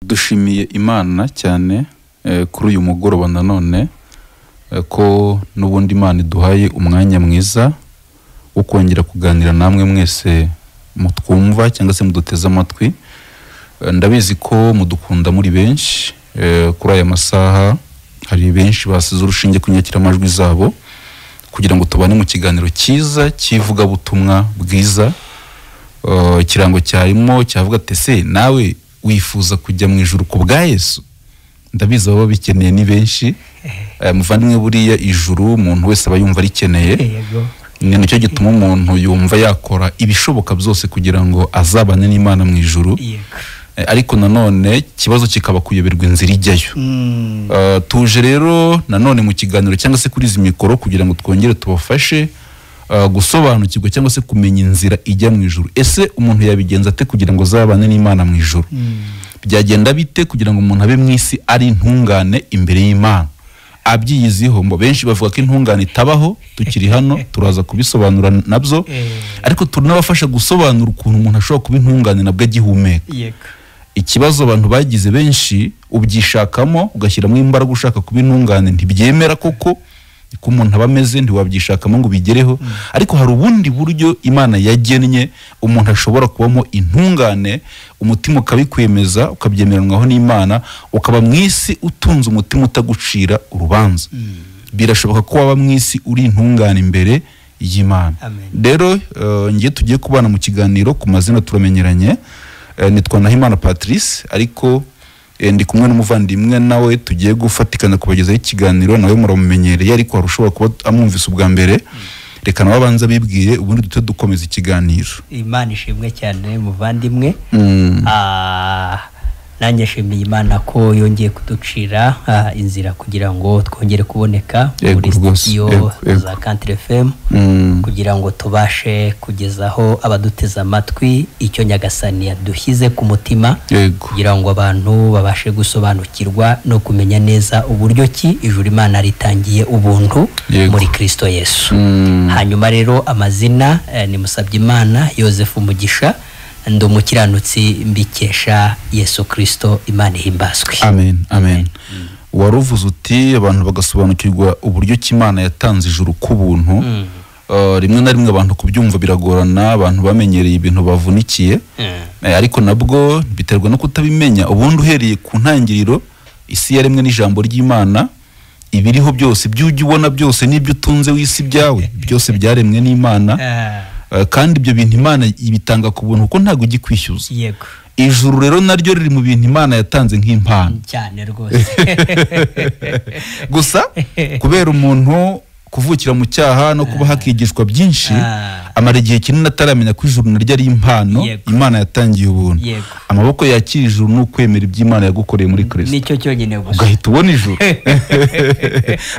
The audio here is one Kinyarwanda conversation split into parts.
Dushimiye Imana cyane kuri uyu mugoroba nanone ko n'ubundi Imana iduhaye umwanya mwiza wo kongera kuganira namwe mwese mutwumva cyangwa se muduteze amatwi. Ndabizi ko mudukunda muri benshi. Kuri aya masaha hari benshi basize urushinge ku nyakiramajwi zabo kugira ngo tubane mu kiganiro cyiza cy'ivugabutumwa bwiza. Ikirango cyarimo cyavuga ati ese nawe wifuza kujya mu ijuru ku bwa Yesu? Ndabizi baba bikeneye ni benshi. Muvandimwe, buriya ijuru umuntu wese aba yumva arikeneye. Ni nicyo gituma umuntu yumva yakora ibishoboka byose kugira ngo azabane n'Imana mu ijuru. Ariko nanone ikibazo kikaba kuyoberwa inzira ijyayo. Tuje rero nanone mu kiganiro cyangwa se kuri izi mikoro kugira ngo twongere tubafashe gusobanukirwa cyangwa se kumenya inzira ijya mu ijuru. Ese umuntu yabigenza ate kugira ngo azabane n'Imana mu ijuru? Byagenda bite kugira ngo umuntu abe mu isi ari intungane imbere y'Imana? Abyiyiziho ngo benshi bavuga ko intungane itabaho, tukiri hano turaza kubisobanura nabyo, ariko tunabafasha gusobanura ukuntu umuntu ashobora kuba intungane nabwo agihumeka. Ikibazo abantu bagize benshi, ubyishakamo ugashyiramo imbaraga ushaka kuba intungane, ntibyemera koko ko umuntu aba ameze, ntiwabyishakamo ngo ubigereho. Ariko hari ubundi buryo Imana yagennye umuntu ashobora kubamo intungane, umutima ukabikwemeza, ukabyemeranwaho n'Imana, ukaba mu isi utunze umutima utagucira urubanza. Birashoboka ko waba mu isi uri intungane imbere y'Imana. Rero ngiye tugiye kubana mu kiganiro, ku mazina turamenyeranye, nitwa Nahimana Patrice, ariko ndi kumwe n'umuvandimwe nawe tugiye gufatikana kubagezaho ikiganiro, nawe muramumenyereye ariko hari ushobora kuba amwumvise ubwa mbere. Reka nawe abanza abibwire ubundi duhite dukomeza ikiganiro. Imana ishimwe cyane muvandimwe. Nanjye nshimiye Imana ko yongeye kuducira inzira kugira ngo twongere kuboneka muri studio za Country FM, kugira ngo tubashe kugezaho abaduteze amatwi icyo Nyagasani yadushyize ku mutima, kugira ngo abantu babashe gusobanukirwa no kumenya neza uburyo ki ijuru Imana ritangiye ubuntu muri Kristo Yesu. Hanyuma rero amazina ni Musabyimana Yozefu Mugisha, ndi umukiranutsi mbikesha Yesu Kristo, Imana ihimbazwe. Amen, amen. Waruvuze uti abantu bagasobanukirwa uburyo ki Imana yatanze ijuru ku buntu. Rimwe na rimwe abantu kubyumva biragorana, abantu bamenyereye ibintu bavunikiye, ariko nabwo biterwa no kutabimenya. Ubundi uhereye ku ntangiriro, isi yaremwe n'ijambo ry'Imana, ibiriho byose, ibyo ujya ubona byose n'ibyo utunze w'isi byawe byose byaremwe n'Imana. Kandi ibyo bintu Imana ibitanga ku buntu kuko ntabwo ujya kwishyuza. Ijuru rero naryo riri mu bintu Imana yatanze nk'impano cyane rwose. Gusa kubera umuntu kuvukira mu cyaha no kuba hakigishwa byinshi, amara igihe kinini ataramenya ko ijuru naryo ari impano Imana yatangiye ubuntu. Amaboko yakira ijuru ni ukwemera ibyo Imana yagukoreye muri Kristo, nicyo cyonyine gusa, ugahita ubona ijuru.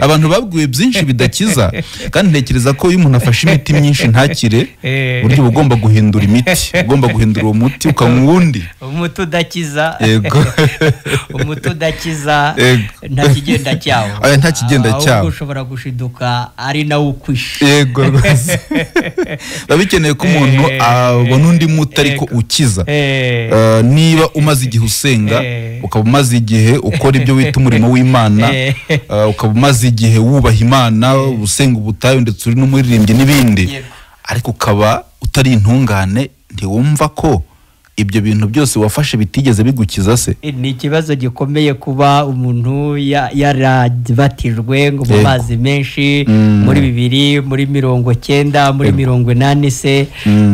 Abantu babwiwe byinshi bidakiza, kandi ntekereza ko iyo umuntu afashe imiti myinshi ntakire, buryo uba ugomba guhindura imiti, ugomba guhindura uwo muti ukanywa uwundi. Umuti udakiza. Umuti udakiza nta kigenda cyawo. Nta kigenda cyawo. Ushobora gushiduka ari nawe ukwishe. Yego rwose. Biba bikeneye ko umuntu abona undi muti ariko ukiza. Niba umaze igihe usenga, ukaba umaze igihe ukora ibyo wita umurimo w'Imana, ukaba umaze igihe wubaha Imana, usenga ubutayu ndetse uri n'umuririmbyi n'ibindi, ariko ukaba utari intungane, ntiwumva ko ibyo bintu byose wafashe bitigeze bigukiza se? Ni ikibazo gikomeye kuba umuntu yarabatijwe ngo mu mazi menshi muri 2, muri 90, muri 80 se,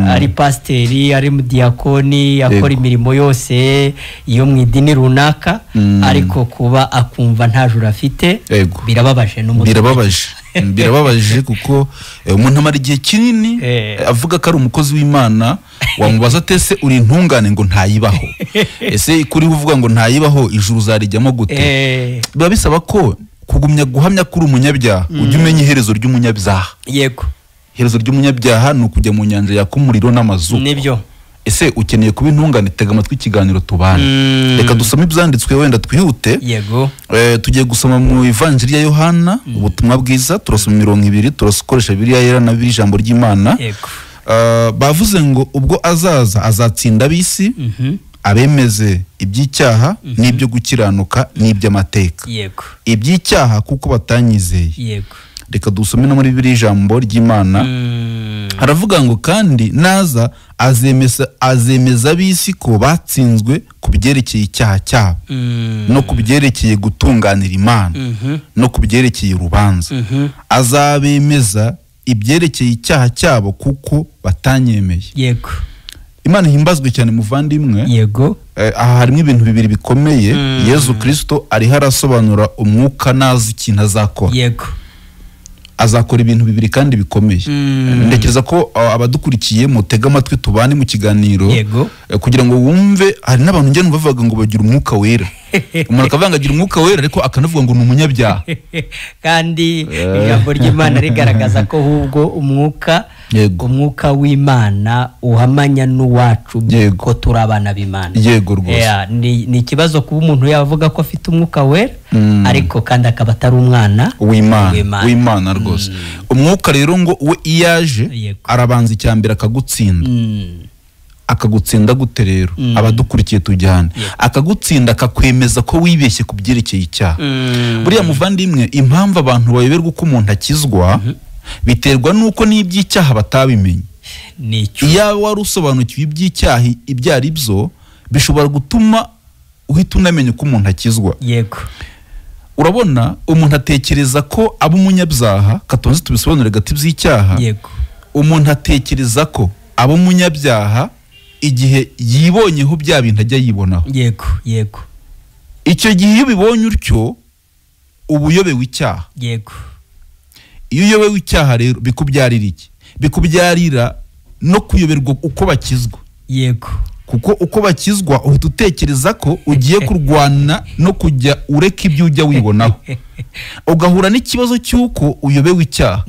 ari pasiteri, ari mudiyakoni, akora imirimo yose iyo mu idini runaka, ariko kuba akumva nta juru afite, birababaje n'umutima. Birababaje. Birababaje kuko umuntu amara igihe kinini avuga ko ari umukozi w'Imana, wamubaza ati ese uri intungane ngo ntayibaho? Ese kuri uvuga ngo ntayibaho ijuru uzarijyamo gute? Biba bisaba ko kugumya guhamya kuri umunyabyaha, ujye umenya iherezo ry'umunyabyaha. Yego. Iherezo ry'umunyabyaha ni ukujya mu nyanja yaka umuriro n'amazuku. Nibyo. Ese ukeneye kuba intungane? Tega amatwi ikiganiro tubana. Reka dusome ibyanditswe wenda twihute. Yego. Tugiye gusoma mu Ivanjiri ya Yohana, ubutumwa bwiza, turasoma 20, turakoresha Bibiliya yera na Bibiliya ijambo ry'Imana. Yego. Bavuze ngo ubwo azaza azatsinda ab'isi, Abemeze iby'icyaha n'ibyo gukiranuka n'iby'amateka. Yego. Iby'icyaha kuko batanyizeye. Yego. Reka dusome no muri Bibiliya ijambo ry'Imana. Haravuga ngo kandi naza azemeza ab'isi ko batsinzwe ku byerekeye icyaha cyabo, no ku byerekeye gutunganira Imana, no ku byerekeye urubanza. Azabemeza ibyerekeye icyaha cyabo kuko batanyemeye. Yego. Imana ihimbazwe cyane muvandimwe. Yego. Aha harimo ibintu bibiri bikomeye. Yezu Kristo ariho arasobanura umwuka nazi ikintu azakora. Yego. Azakora ibintu bibiri kandi bikomeye. Ntekereza ko abadukurikiye mutega amatwi tubane mu kiganiro. Yego. Kugira ngo wumve. Hari n'abantu njye numva bavuga ngo bagira umwuka wera. Umuntu akavuga ngo agira umwuka wera ariko akanavuga ngo ni umunyabyaha. Kandi ijambo ry'Imana rigaragaza ko ahubwo umwuka, Yego. umwuka w'Imana uhamanya n'uwacu Yego. ko turi abana b'Imana. Yego rwose. Ni ikibazo kuba umuntu yavuga ko afite umwuka wera, ariko kandi akaba atari umwana w'Imana. W'Imana rwose. Umwuka rero ngo we iyaje arabanza icyambere akagutsinda. Akagutsinda gute rero? Abadukurikiye tujyane. Akagutsinda akakwemeza ko wibeshye ku byerekeye icyaha. Buriya muvandimwe, impamvu abantu bayoberwa uko umuntu akizwa biterwa nuko n'iby'icyaha batabimenye. Iyo wari usobanukiwe iby'icyaha ibyo ari byo, bishobora gutuma uhita unamenya uko umuntu akizwa. Yego. Urabona umuntu atekereza ko aba umunyabyaha, katonze tubisobanure gato iby'icyaha. Yego. Umuntu atekereza ko aba umunyabyaha igihe yibonyeho bya bintu ajya yibonaho. Yego, yego. Icyo gihe iyo ubibonye utyo uba uyobewe icyaha. Yego. Iyo uyobewe icyaha rero bikubyarira iki? Bikubyarira no kuyoberwa uko bakizwa. Yego. Kuko uko bakizwa uhita utekereza ko ugiye kurwana no kujya ureka ibyo ujya wibonaho, ugahura n'ikibazo cy'uko uyobewe icyaha.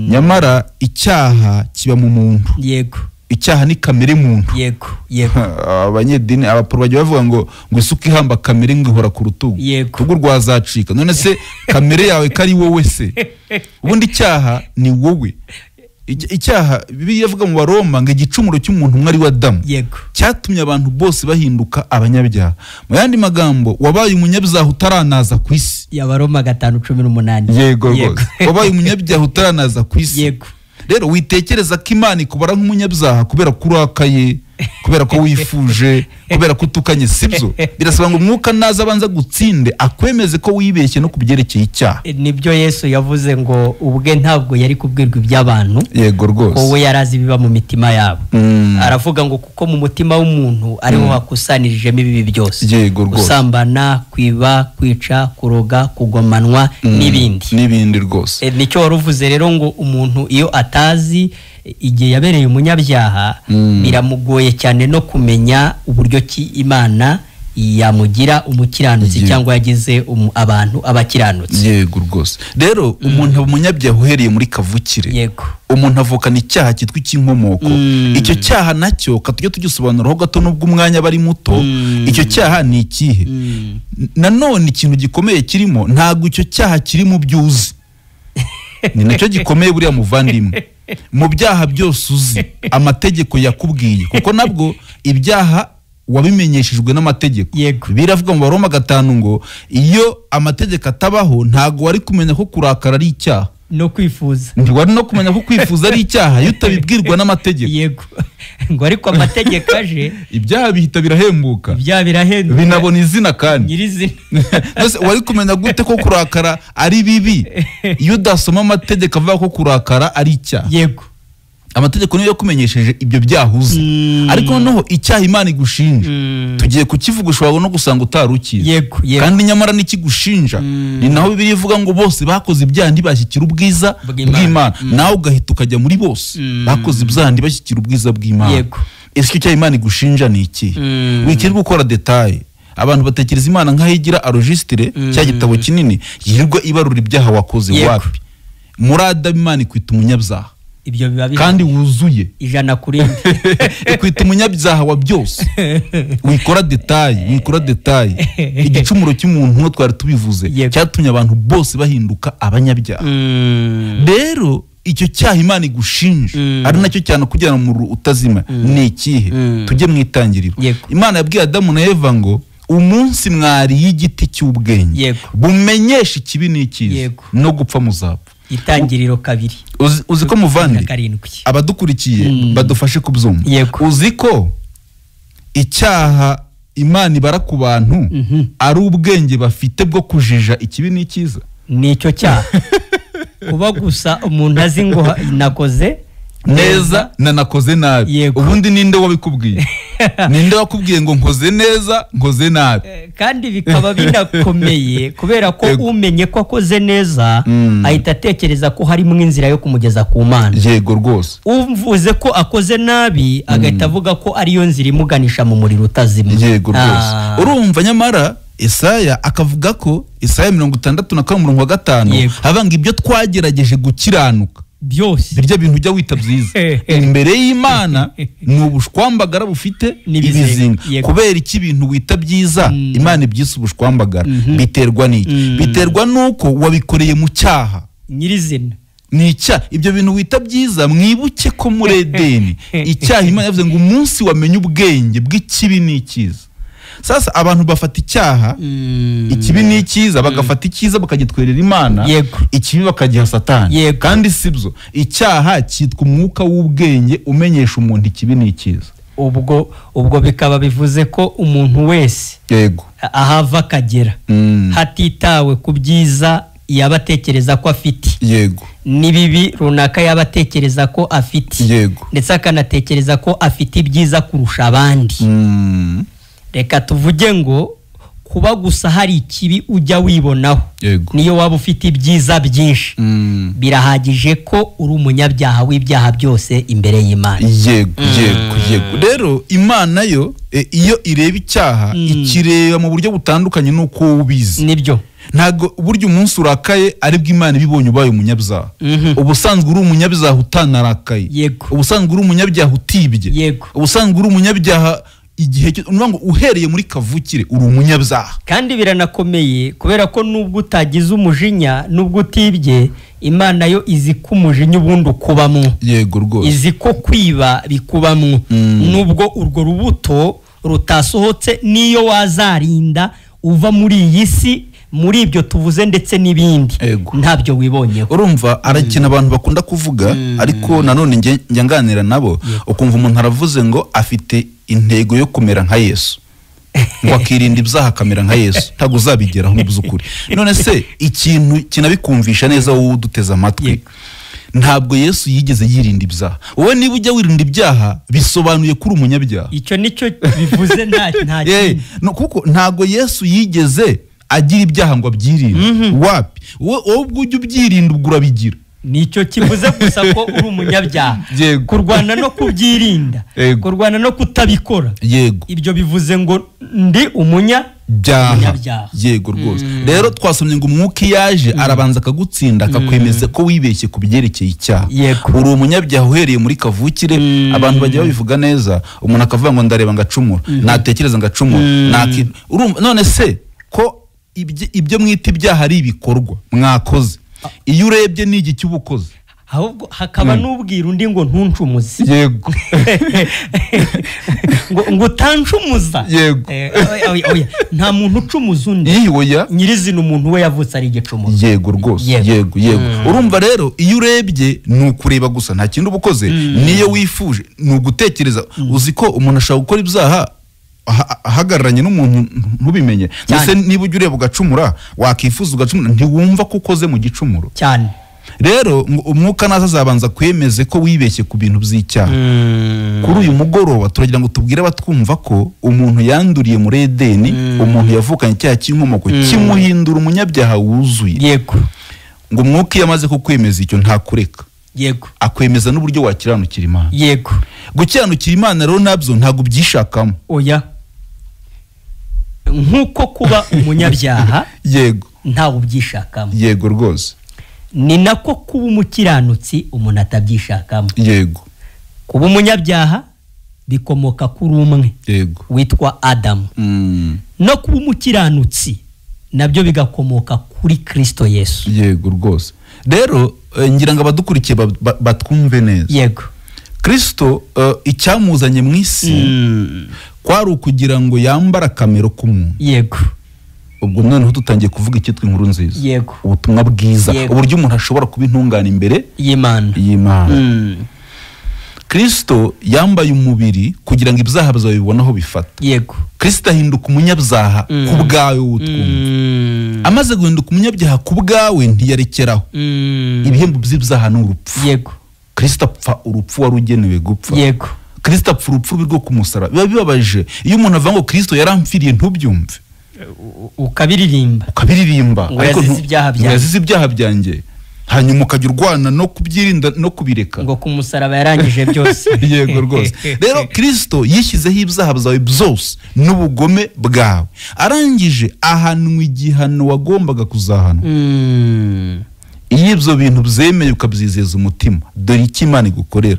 Nyamara icyaha kiba mu muntu. Yego. Icyaha ni kamere muntu. Yego, yego. Abanyedini abaporo bajya bavuga ngo isuka ihamba kamere ngo ihora ku rutugu. Yego. Ubwo rwazacika. None se kamere yawe kari wowe se? Ubundi icyaha ni wowe. Icyaha Bibiliya ivuga mu Baroma ngo igicumuro cy'umuntu umwe ari we Adamu. Yego. Cyatumye abantu bose bahinduka abanyabyaha. Mu yandi magambo wabaye umunyabyaha utaranaza ku isi. Y'Abaroma 5:18. Yego rwose. Wabaye umunyabyaha utaranaza ku isi. Yego. Rero witekereza ko Imana ikubara nk'umunyabyaha kubera ko urakaye, kubera ko wifuje, kubera ko utukanye, sibyo. Birasaba ngo umwuka naza abanza gutsinde akwemeze ko wibeshye no kubyerekeye icyaha. Nibyo Yesu yavuze ngo ubwe ntabwo yari kubwirwa iby'abantu. Yego rwose. Ko we yarazi biba mu mitima yabo. Aravuga ngo kuko mu mutima w'umuntu ariho hakusanirijemo ibibi byose. Yego rwose. Gusambana, kwiba, kwica, kuroga, kugomanwa n'ibindi. N'ibindi rwose. Nicyo waruvuze rero ngo umuntu iyo atazi igihe yabereye umunyabyaha, biramugoye cyane no kumenya uburyo ki Imana yamugira umukiranutsi cyangwa yagize abantu abakiranutsi. Yego rwose. Rero umuntu umunyabyaha uhereye muri kavukire. Yego. Umuntu avukana icyaha cyitwa icy'inkomoko. Icyo cyaha nacyo katujye tugisobanuraho gato nubwo umwanya bari muto. Icyo cyaha ni ikihe? Nanone ikintu gikomeye kirimo, ntabwo icyo cyaha kiri mu byuzi. Ni nacyo gikomeye buriya muvandimwe. Mu byaha byose uzi amategeko yakubwiye, kuko nabwo ibyaha wabimenyeshejwe n'amategeko. Biravuga mu Baroma 5 ngo iyo amategeko atabaho ntago wari kumenya ko kurakara ari icyaha no kwifuza. Ntiwari no kumenya ko kwifuza ari icyaha iyo utabibwirwa n'amategeko. Yego. Ngo ariko amategeko aje ibyaha bihita birahembuka. Ibyaha birahenduka. Binabona izina kandi. Nyirizina. Nose wari kumenya gute ko kurakara ari bibi iyo udasoma amategeko avuga ko kurakara ari icyaha? Yego. Amategeko niyo yakumenyesheje ibyo byahuze. Ariko noneho icyaha Imana igushinja tugiye kukivuga ushobora no gusanga utarukize. Yego, yego. Kandi nyamara nikigushinja. Ni naho Bibiliya ivuga ngo bose bakoze ibyaha ntibashyikira ubwiza bw'Imana. Nawe ugahita ukajya muri bose bakoze ibyaha ntibashyikira ubwiza bw'Imana. Yego. Ese icyo Imana igushinja ni iki? Wikirirwa ukora detail. Abantu batekereza Imana nkaho igira arojisitire cya gitabo kinini yirirwa ibarura ibyaha wakoze. Wapi? Muri Adamu Imana ikwita umunyabyaha. Ibyo biba kandi wuzuye 100 kuri ikwita umunyabyaha wa byose. Wikora detail, wikora detail. Igicumuro cy'umuntu nko twari tubivuze cyatumye abantu bose bahinduka abanyabyaha. Rero Icyo cyaha Imana igushinja ari nacyo cyane kugira ngo utazima ni ikihe? Tujye mu itangiriro. Imana yabwiye Adamu na Eva ngo umunsi mwariye igiti cy'ubwenge bumenyesha ikibi n'icyiza no gupfa muzapfa. Itangiriro 2. Uzi ko muvandi abadukurikiye badufashe kubyumva. Uzi ko icyaha Imana ibara ku bantu ari ubwenge bafite bwo kujija ikibi n'icyiza. Nicyo cyaha. Kuba gusa umuntu azi ngo nakoze neza na nakoze nabi. Ubundi ninde wabikubwiye? Ninde wakubwiye ngo nkoze neza nkoze nabi? Kandi bikaba binakomeye kubera ko umenye ko akoze neza ahita atekereza ko harimo inzira yo kumugeza ku Mana. Yego rwose. Umvuze ko akoze nabi agahita avuga ko ariyo nzira imuganisha mu muriro utazima. Yego rwose. Urumva nyamara Isaya akavuga ko Isaya 64:5 havanga ibyo twagerageje gukiranuka byose birya bintu ujya wita byiza imbere y'Imana ni ubushwambagara bufite ibizinga. Kubera iki ibintu wita byiza Imana ibyisa ubushwambagara? Biterwa n'iki? Biterwa nuko wabikoreye mu cyaha nyirizina. Ni icyaha. Ibyo bintu wita byiza mwibuke ko muri Edeni icyaha Imana yavuze ngo umunsi wamenye ubwenge bw'ikibi n'icyiza. Sasa abantu bafata icyaha ikibi n'icyiza bagafata icyiza bakagitwerera Imana, ikibi bakagiha Satani. Kandi sibyo. Icyaha cyitwa umwuka w'ubwenge umenyesha umuntu ikibi n'icyiza. Ubwo bikaba bivuze ko umuntu wese ahava akagera hatitawe ku byiza yabatekereza ko afite, n'ibibi runaka yabatekereza ko afite, ndetse akanatekereza ko afite ibyiza kurusha abandi. Reka tuvuge ngo kuba gusa hari ikibi ujya wibonaho niyo waba ufite ibyiza byinshi birahagije ko uri umunyabyaha w'ibyaha byose imbere y'Imana. Yego yego yego. Rero Imana yo iyo ireba icyaha ikireba mu buryo butandukanye n'uko ubizi. Nibyo. Ntago buryo umunsi urakaye ari bw'Imana ibibonye ubaye umunyabyaha. Ubusanzwe uri umunyabyaha utanarakaye. Ubusanzwe uri umunyabyaha utibye. Ubusanzwe uri umunyabyaha igihe ngo uhereye muri kavukire uri umunyabyaha. Kandi biranakomeye kubera ko nubwo utagize umujinya nubwo utibye Imana yo izi ko umujinya ubundi ukubamwo. Yego rwose. Izi ko kwiba bikubamwo. Nubwo urwo rubuto rutasohotse niyo wazarinda uva muri iyi si muri ibyo tuvuze ndetse n'ibindi ntabyo wibonyeho. Urumva arakina abantu bakunda kuvuga ariko nanone njya nganira nabo ukumva umuntu aravuze ngo afite intego yo kumera nka Yesu, ngo akirinda ibyaha akamera nka Yesu. Ntabwo uzabigeraho mu by'ukuri. None se ikintu kinabikumvisha neza wowe uduteze amatwi, ntabwo Yesu yigeze yirinda ibyaha. Wowe niba ujya wirinda ibyaha bisobanuye kuri umunyabyaha. Icyo nicyo bivuze nta kintu. Kuko ntabwo Yesu yigeze agira ibyaha ngo abyirinde. Wapi? Wowe ubwo ujya ubyirinda ubwo urabigira. Nicyo kivuze gusa ko uri umunyabyaha. Kurwana no kubyirinda, kurwana no kutabikora. Ibyo bivuze ngo ndi umunyabyaha. Yego rwose. Rero twasomye ngo umwuka yaje arabanza akagutsinda akakwemeza ko wibeshye ku byerekeye icyaha. Uri umunyabyaha uhereye muri kavukire. Abantu bajya babivuga neza, umuntu akavuga ngo ndareba ngacumura, natekereza ngacumura. None se ko ibyo mwita ibyaha ari ibikorwa mwakoze, iyo urebye ni igiki ubukoze? Ahubwo hakaba n'ubwira undi ngo ntuncumuze. Yego. Ngo utancumuza. Yego. Nta muntu ucumuza undi. Nyirizina umuntu we yavutse ari igicumuzo. Yego rwose. Yego yego. Urumva rero iyo urebye ni ukureba gusa nta kindi ubukoze. Niyo wifuje ni ugutekereza. Uzi ko umuntu ashobora gukora ibyaha ahagararanye n'umuntu ntubimenye. Mbese niba ujya ureba ugacumura wakifuza ugacumura ntiwumva ko ukoze mu gicumuro cyane. Rero umwuka naza azabanza kwemeze ko wibeshye ku bintu by'icyaha. Kuri uyu mugoroba turagira ngo tubwire abatwumva ko umuntu yanduriye muri Edeni, umuntu yavukanye icyaha cy'inkomoko kimuhindura umunyabyaha wuzuye. Yego. Ngo umwuka iyo amaze kukwemeza icyo ntakureka. Yego. Akwemeza n'uburyo wakiranukira Imana. Yego. Gukiranukira Imana rero nabyo ntabwo byishakamo. Oya. Nkuko kuba umunyabyaha yego ntawe ubyishakamo. Yego rwose. Ni nako kuba umukiranutsi umuntu atabyishakamo. Yego. Kuba umunyabyaha bikomoka kuri umwe. Yego. Witwa Adamu. No kuba umukiranutsi nabyo bigakomoka kuri Kristo Yesu. Yego rwose. Rero ngira ngo abadukurikiye batwumve neza. Yego. Kristo icyamuzanye mu isi kwari ukugira ngo yambara akamero k'umuntu. Yego. Ubwo noneho dutangiye kuvuga icyitwa inkuru nziza. Yego. Ubutumwa bwiza, uburyo umuntu ashobora kuba intungane imbere y'Imana. Kristo yambaye umubiri kugira ngo ibyaha byawe bibone aho bifata. Yego. Kristo ahinduka umunyabyaha ku bwawe utwumva. Amaze guhinduka umunyabyaha ku bwawe ntiyarekeraho. Ibihembo by'ibyaha ni urupfu. Yego. Kristo apfa urupfu wari ugenewe gupfa. Yego. Kristo apfa urupfu rwo ku musaraba. Biba bibabaje iyo umuntu avuga ngo Kristo yaramfiriye ntubyumve. Ukabiririmba. Ukabiririmba. Ngo yazize ibyaha byanjye. Hanyuma ukajya urwana no kubyirinda no kubireka. Ngo ku musaraba yarangije byose. Yego rwose. Rero Kristo yishyizeho ibyaha byawe byose n'ubugome bwawe. Arangije ahanwa igihano wagombaga kuzahanwa. Iyo ibyo bintu byemeye ukabyizeza umutima, dore icyo Imana igukorera.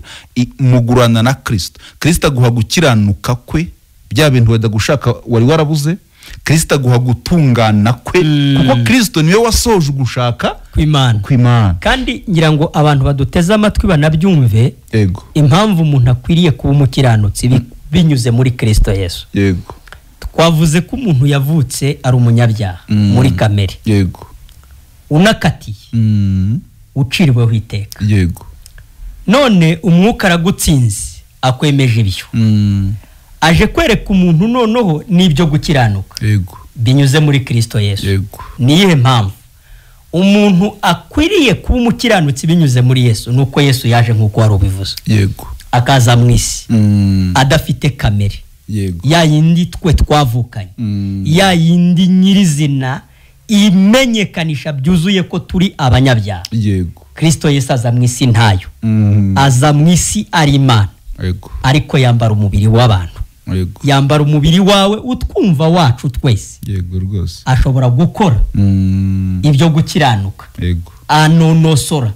Mugurana na Kristo. Kristo aguha gukiranuka kwe, bya bintu wenda gushaka wari warabuze. Kristo aguha gutungana kwe, kuko Kristo niwe wasoje ugushaka kw'Imana. Kandi ngira ngo abantu baduteze amatwi banabyumve. Yego. Impamvu umuntu akwiriye kuba umukiranutsi binyuze muri Kristo Yesu. Yego. Twavuze ko umuntu yavutse ari umunyabyaha muri kamere. Yego. Unakatiye. Uciriweho iteka. Yego. None umwuka aragutsinze akwemeje ibyo. Aje kwereka umuntu noneho n'ibyo gukiranuka. Yego. Binyuze muri Kristo Yesu. Yego. Niyihe mpamvu umuntu akwiriye kuba umukiranutsi binyuze muri Yesu? Nuko Yesu yaje nkuko wari ubivuze. Yego. Akaza mu isi adafite kamere. Yego. Ya yindi twe twavukanye. Ya yindi nyirizina imenyekanisha byuzuye ko turi abanyabyaha. Yego. Kristo Yesu aza mu isi ntayo. Aza mu isi ari Imana. Yego. Ariko yambara umubiri w'abantu. Yego. Yambara umubiri wawe utwumva wacu twese. Yego rwose. Ashobora gukora ibyo gukiranuka. Yego. Anonosora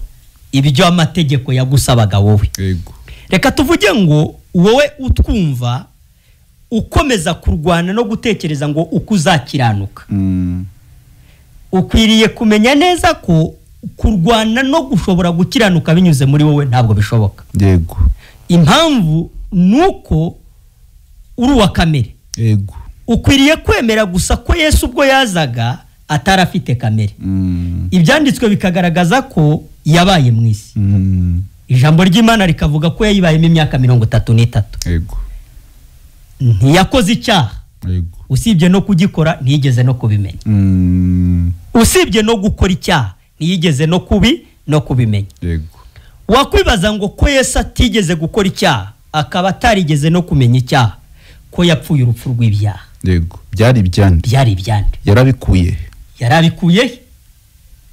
ibyo amategeko yagusabaga wowe. Yego. Reka tuvuge ngo wowe utwumva ukomeza kurwana no gutekereza ngo uko uzakiranuka. Ukwiriye kumenya neza ko kurwana no gushobora gukiranuka binyuze muri wowe ntabwo bishoboka. Yego. Impamvu nuko uri uwa kamere. Yego. Ukwiriye kwemera gusa ko Yesu ubwo yazaga atarafite kamere. Ibyanditswe bikagaragaza ko yabaye mu isi. Ijambo ry'Imana rikavuga ko yayibayemo imyaka 33. Yego. Ntiyakoze icyaha. Yego. Usibye no kugikora ntiyigeze no kubimenya. Usibye no gukora icyaha ntiyigeze no kubimenya. Yego. Wakwibaza ngo ko Yesu atigeze gukora icyaha akaba atarigeze no kumenya icyaha, ko yapfuye urupfu rw'ibyaha. Yego. Byari ibyande. Byari ibyande. Yarabikuye. Yarabikuye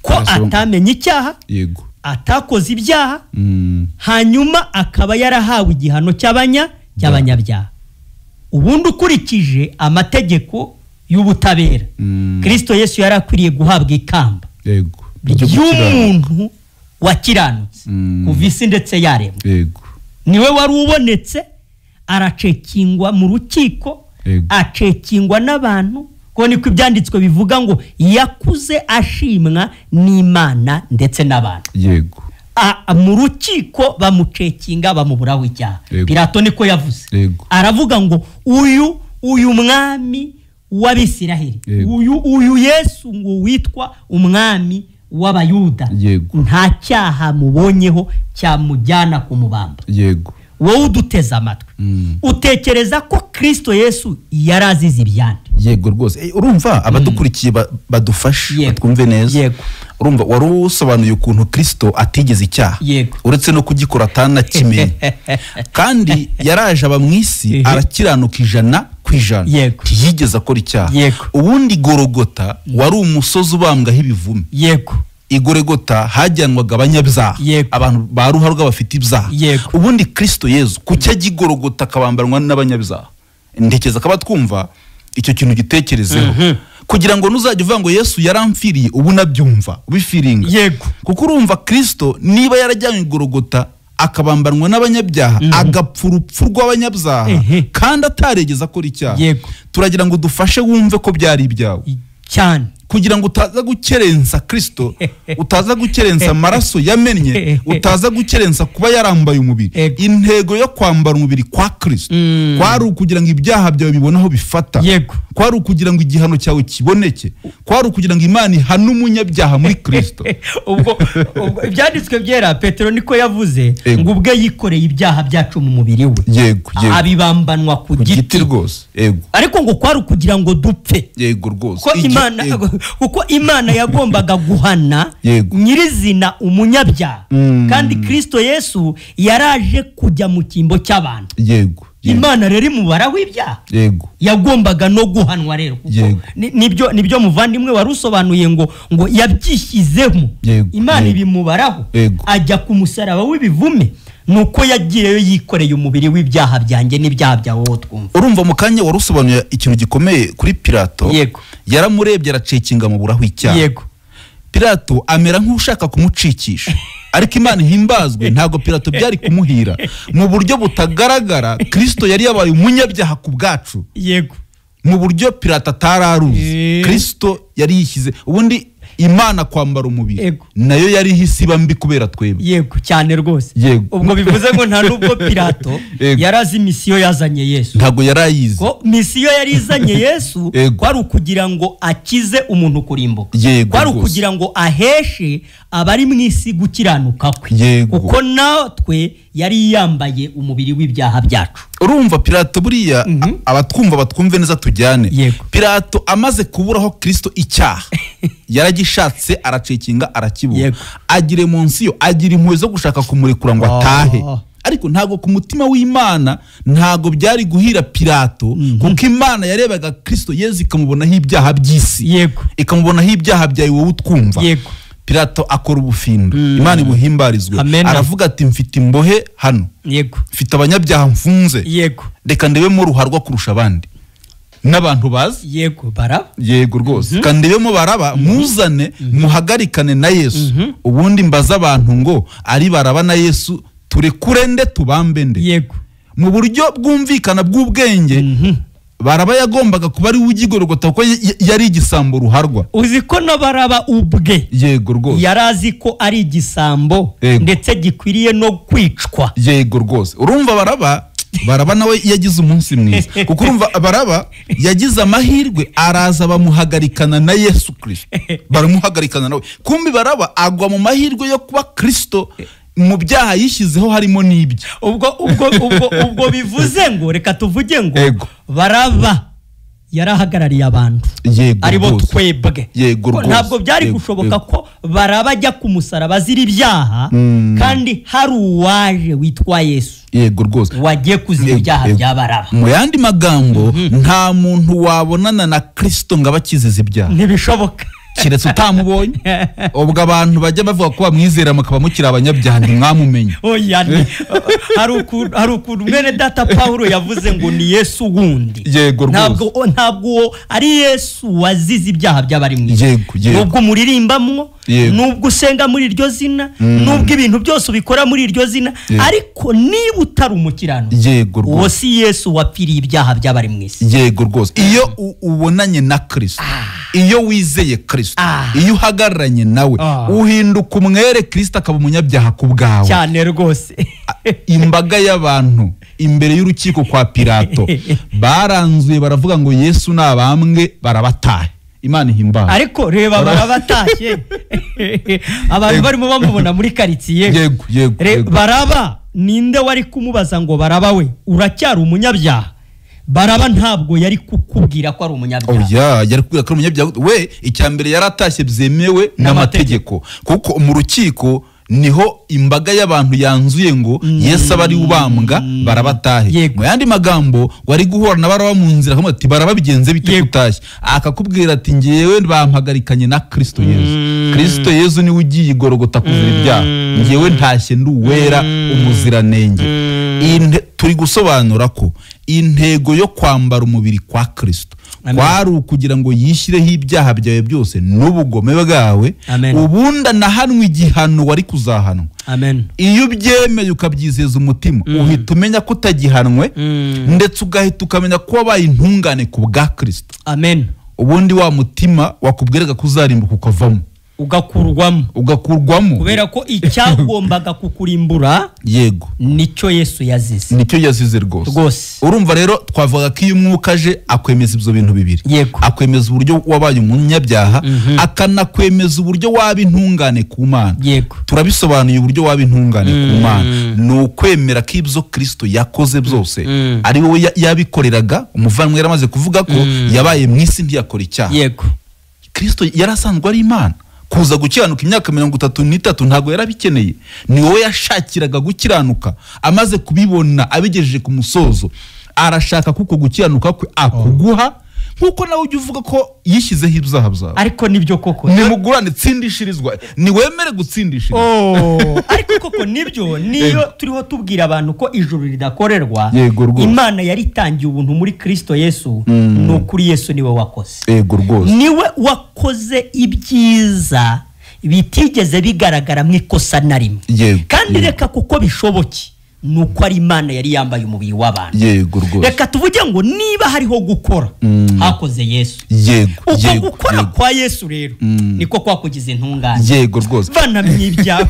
ko atamenye icyaha. Yego. Atakoze ibyaha. Hanyuma akaba yarahawe igihano cy'abanyabyaha. Ubundi ukurikije amategeko y'ubutabera, Kristo Yesu yarakwiriye guhabwa ikamba. Yego. Ry'umuntu wakiranutse kuva isi ndetse yaremwe. Yego. Niwe wari ubonetse, aracekingwa mu rukiko, acekingwa n'abantu, ko niko ibyanditswe bivuga ngo yakuze ashimwa n'Imana ndetse n'abantu. Yego. Mu rukiko bamucekinga bamuburaho icyaha. Pilato niko yavuze. Aravuga ngo uyu mwami w'Abisiraheli, uyu Yesu ngo witwa umwami w'Abayuda, nta cyaha mubonyeho cyamujyana kumubamba. Yego. Wowe uduteze amatwi, utekereza ko Kristo Yesu yarazize ibyande? Yego rwose. Urumva abadukurikiye badufashe batwumve neza. Yego. Urumva wari usobanuye ukuntu Kristo atigeze icyaha. Yego. Uretse no kugikora atanakimenye. Kandi yaraje aba mu isi arakiranuka 100%. Yego. Ntiyigeze akora icyaha. Yego. Ubundi Gorogota wari umusozi ubambwaho ibivume. Yego. Igorogota hajyanwaga abanyabyaha, abantu ba ruharwa bafite ibyaha. Ubundi Kristo Yesu kuki ajya Igorogota akabambanwa n'abanyabyaha? Ntekereza akaba twumva icyo kintu gitekerezeho. Kugira ngo nuzajya uvuga ngo Yesu yaramfiriye, ubu nabyumva ubifiringa. Yego. Kuko urumva Kristo niba yarajyanywe Igorogota akabambanwa n'abanyabyaha, agapfa urupfu rw'abanyabyaha kandi ataregeza akora icyaha. Yego. Turagira ngo dufashe wumve ko byari ibyawe cyane. Kugira ngo utaza gukerensa Kristo, utaza gukerensa amaraso yamennye, utaza gukerensa kuba yarambaye umubiri. Intego yo kwambara umubiri kwa Kristo kwari ukugira ngo ibyaha byawe bibone aho bifata, kwari ukugira ngo igihano cyawe kiboneke, kwari ukugira ngo Imana ihane umunyabyaha muri Kristo. Ubwo ibyanditswe byera Petero niko yavuze ngo ubwe yikoreye ibyaha byacu mu mubiri we, yego, abibambanwa ku giti rwose, yego, ariko ngo kwari ukugira ngo dupfe, yego rwose, kuko Imana yagombaga guhana nyirizina umunyabyaha, kandi Kristo Yesu yaraje kujya mu cyimbo cy'abantu, yego. Imana rero imubara w'ibyaha, yego, yagombaga no guhanwa rero, kuko nibyo muvandimwe wari usobanuye ngo yabyishyizemo, Imana ibimubaraho, ajya ku musaraba w'ibivume, nuko yagiyeyo yikoreye umubiri w'ibyaha byanjye n'ibyaha byawe wowe twumva. Urumva mu kanya wari usobanuye ikintu gikomeye kuri Pilato, yaramurebye aracekinga muburaho icyaha, yego, Pilato amera nk'ushaka kumucikisha, ariko Imana ihimbazwe ntabwo Pilato byari kumuhira. Mu buryo butagaragara Kristo yari yabaye umunyabyaha ku bwacu, yego, mu buryo Pilato atararuzi. Kristo yari yishyize ubundi Imana kwambara umubiri nayo yari ihise mbi kubera twebwe, yego cyane rwose. Ubwo bivuze ngo nta nubwo Pilato yarazi misiyo yazanye Yesu, ntabwo yarayizi ko misiyo yari izanye Yesu kwari ukugira ngo akize umuntu kurimbuka, kwari ukugira ngo aheshe abari mu isi gukiranuka kwe, kuko natwe yari yambaye umubiri w'ibyaha byacu. Urumva Pilato buriya abatwumva batwumve neza tujyane. Pilato amaze kuburaho Kristo icyaha yaragishatse aracekinga arakibura, agira munsiyo, agira impuhwe zo gushaka kumurekura ngo atahe, ariko ntago ku mutima w'Imana ntago byari guhira Pilato, kuko Imana yarebaga Kristo Yesu ikamubonaho ibyaha by'isi, yego, ikamubonaho ibyaha byawe wowe utwumva. Pilato akora ubufindo, Imana ibuhimbarizwe, aravuga ati mfite imbohe hano, yego, mfite abanyabyaha mfunze, yego, reka ndebemo ruharwa kurusha abandi n'abantu bazi, yego, baraba, yego rwose, kandi ndebemo baraba, muzane muhagarikane na Yesu, ubundi mbaza abantu ngo ari baraba na Yesu turekure nde tubambe nde, yego, mu buryo bwumvikana bw'ubwenge. Baraba yagombaga kuba ari ugigorogota kuko yari igisambo ruharwa. Uzi ko na Baraba ubwe, yego rwose, yarazi ko ari igisambo ndetse gikwiriye no kwicwa, yego rwose. Urumva Baraba nawe yagize umunsi mwiza, kuko urumva Baraba yagize amahirwe araza bamuhagarikana na Yesu Kristo, baramuhagarikana nawe. Kumbi Baraba agwa mu mahirwe yo kuba Kristo mu byaha yishyizeho harimo n'ibyo. Ubwo bivuze ngo reka tuvuge ngo Baraba yarahagarariye abantu, aribo twebwe. Ntabwo byari gushoboka ko Baraba ajya ku musaraba azira ibyaha, kandi hari uwaje witwa Yesu, yego rwose, wagiye kuzira ibyaha bya Baraba. Mu yandi magambo, nta muntu wabonana na Kristo ngo abakizize ibyaha, ntibishoboka, keretse utamubonye. Ubwo abantu bajya bavuga ko bamwizera mukaba mukiri abanyabyaha ntimwamumenye. Oya, hari ukuntu mwene data Paulo yavuze ngo ni Yesu wundi, yego rwose, ntabwo ari Yesu wazize ibyaha by'abari mu isi, nubwo muririmbamwo, nubwo usenga muri iryo zina, nubwo ibintu byose ubikora muri iryo zina, ariko niba utari umukiranutsi, uwo si Yesu wapfiriye ibyaha by'abari mu isi, yego rwose. Iyo ubonanye na Kristo, iyo wizeye Kristo, iyo uhagararanye nawe, uhinduka umwere, Kristo akaba umunyabyaha ku bwawe, cyane rwose. Imbaga y'abantu imbere y'urukiko kwa Pilato baranzuye baravuga ngo Yesu nabambwe, barabatahe. Imana ihimbazwe. Ariko reba barabatashye, abantu barimo bamubona muri quartier, yego, yego, Baraba ninde wari kumubaza ngo Baraba we uracyari umunyabyaha? Baraba ntabwo yari kukubwira ko ari umunyabyaha. Oya, yari kukubwira ko ari umunyabyaha we. Icyambere yaratashye byemewe n'amategeko, kuko mu rukiko niho imbaga y'abantu yanzuye ngo Yesu abari ubambwa barabatahe. Mu yandi magambo wari guhura na Baraba mu nzira akamubwira ati Baraba bigenze bite kutashye, akakubwira ati ngewe bampagarikanye na Kristo Yesu. Kristo Yesu niwe ugiye igorogota kuzira ibyaha, ngewe ntashye ndi uwera umuziranenge. Turi gusobanura ko intego yo kwambara umubiri kwa Kristo kwari ukugira ngo yishyireho ibyaha byawe byose n'ubugome bwawe, ubundi anahanwe igihano wari kuzahanwa. Iyo ubyemeye ukabyizeza umutima, uhita umenya ko utagihanwe, ndetse ugahita ukamenya ko wabaye intungane ku bwa Kristo. Amen. Ubundi wa mutima wakubwiraga kuzarimbuka ukavamo, ugakurwamo, kubera ko icyagombaga kukurimbura yego nicyo Yesu yazize, nicyo yazize rwose. Urumva rero twavuga ko iyo umwuka aje akwemeza ibyo bintu bibiri. Akwemeza uburyo wabaye umunyabyaha, akanakwemeza uburyo waba intungane ku Mana. Turabisobanuye uburyo waba intungane ku Mana ni ukwemera ko ibyo Kristo yakoze byose ari wowe yabikoreraga. Umuvandimwe yaramaze kuvuga ko yabaye mu isi ntiyakora icyaha. Kristo yarasanzwe ari Imana. Kuza gukiranuka imyaka 33 ntago yarabikeneye, ni wowe yashakiraga gukiranuka. Amaze kubibona abigejeje ku musozo, arashaka kuko gukiranuka kwe akuguha, nkuko nawe ujya uvuga ko yishyizeho ibyaha byawe. Ariko nibyo koko, nimugurane tsindishirizwa, niwemere gutsindishirizwa. Ariko koko nibyo, niyo turiho tubwira abantu ko ijuru ridakorerwa, Imana yaritangiye ubuntu muri Kristo Yesu. Ni ukuri Yesu niwe wakoze. Yego rwose, niwe wakoze ibyiza bitigeze bigaragara mu ikosa na rimwe. Kandi reka kuko bishoboke nuko ari Imana yari yambaye umubiri w'abantu. Yego rwose. Reka tuvuge ngo niba hariho gukora hakoze Yesu. Yego. Uko gukora kwa Yesu rero niko kwakugize intungane. Yego rwose. Vanamwibyawe.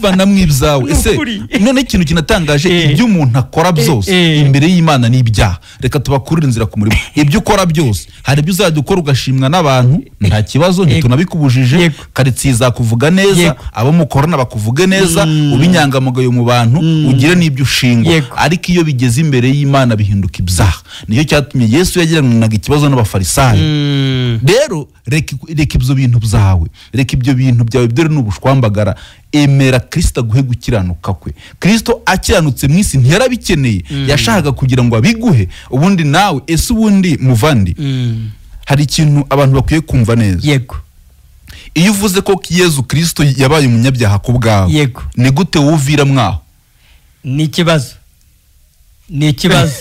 Vanamwibyawe. Ese none ikintu kinatangaje, ibyo umuntu akora byose imbere y'Imana ni ibyaha. Reka tubakurire inzira ku murimo. Ibyo ukora byose, hari ibyo uzajya ukora ugashimwa n'abantu, nta kibazo, ntitunabikubujije. Karitsiye izakuvuga neza, abo mukorana bakuvuge neza, ubinyangamugayo mu bantu, ugire n'ibyo ushingwa. Ariko iyo bigeze imbere y'Imana bihinduka ibyaha. Nicyo cyatumye Yesu yagiranaga ikibazo n'abafarisayo. Rero reka ibyo bintu byawe, reka ibyo bintu byawe dore n'ubushwambagara. Emera Kristo aguhe gukiranuka kwe. Kristo akiranutse mu isi ntiyarabikeneye, yashakaga kugira ngo abiguhe. Ubundi nawe ese ubundi muvandi, hari ikintu abantu bakwiye kumva neza. Yego. Iyo uvuze ko Yesu Kristo yabaye umunyabyaha ku bwawe, ni gute wuvira mwaho? Ni ikibazo, ni ikibazo.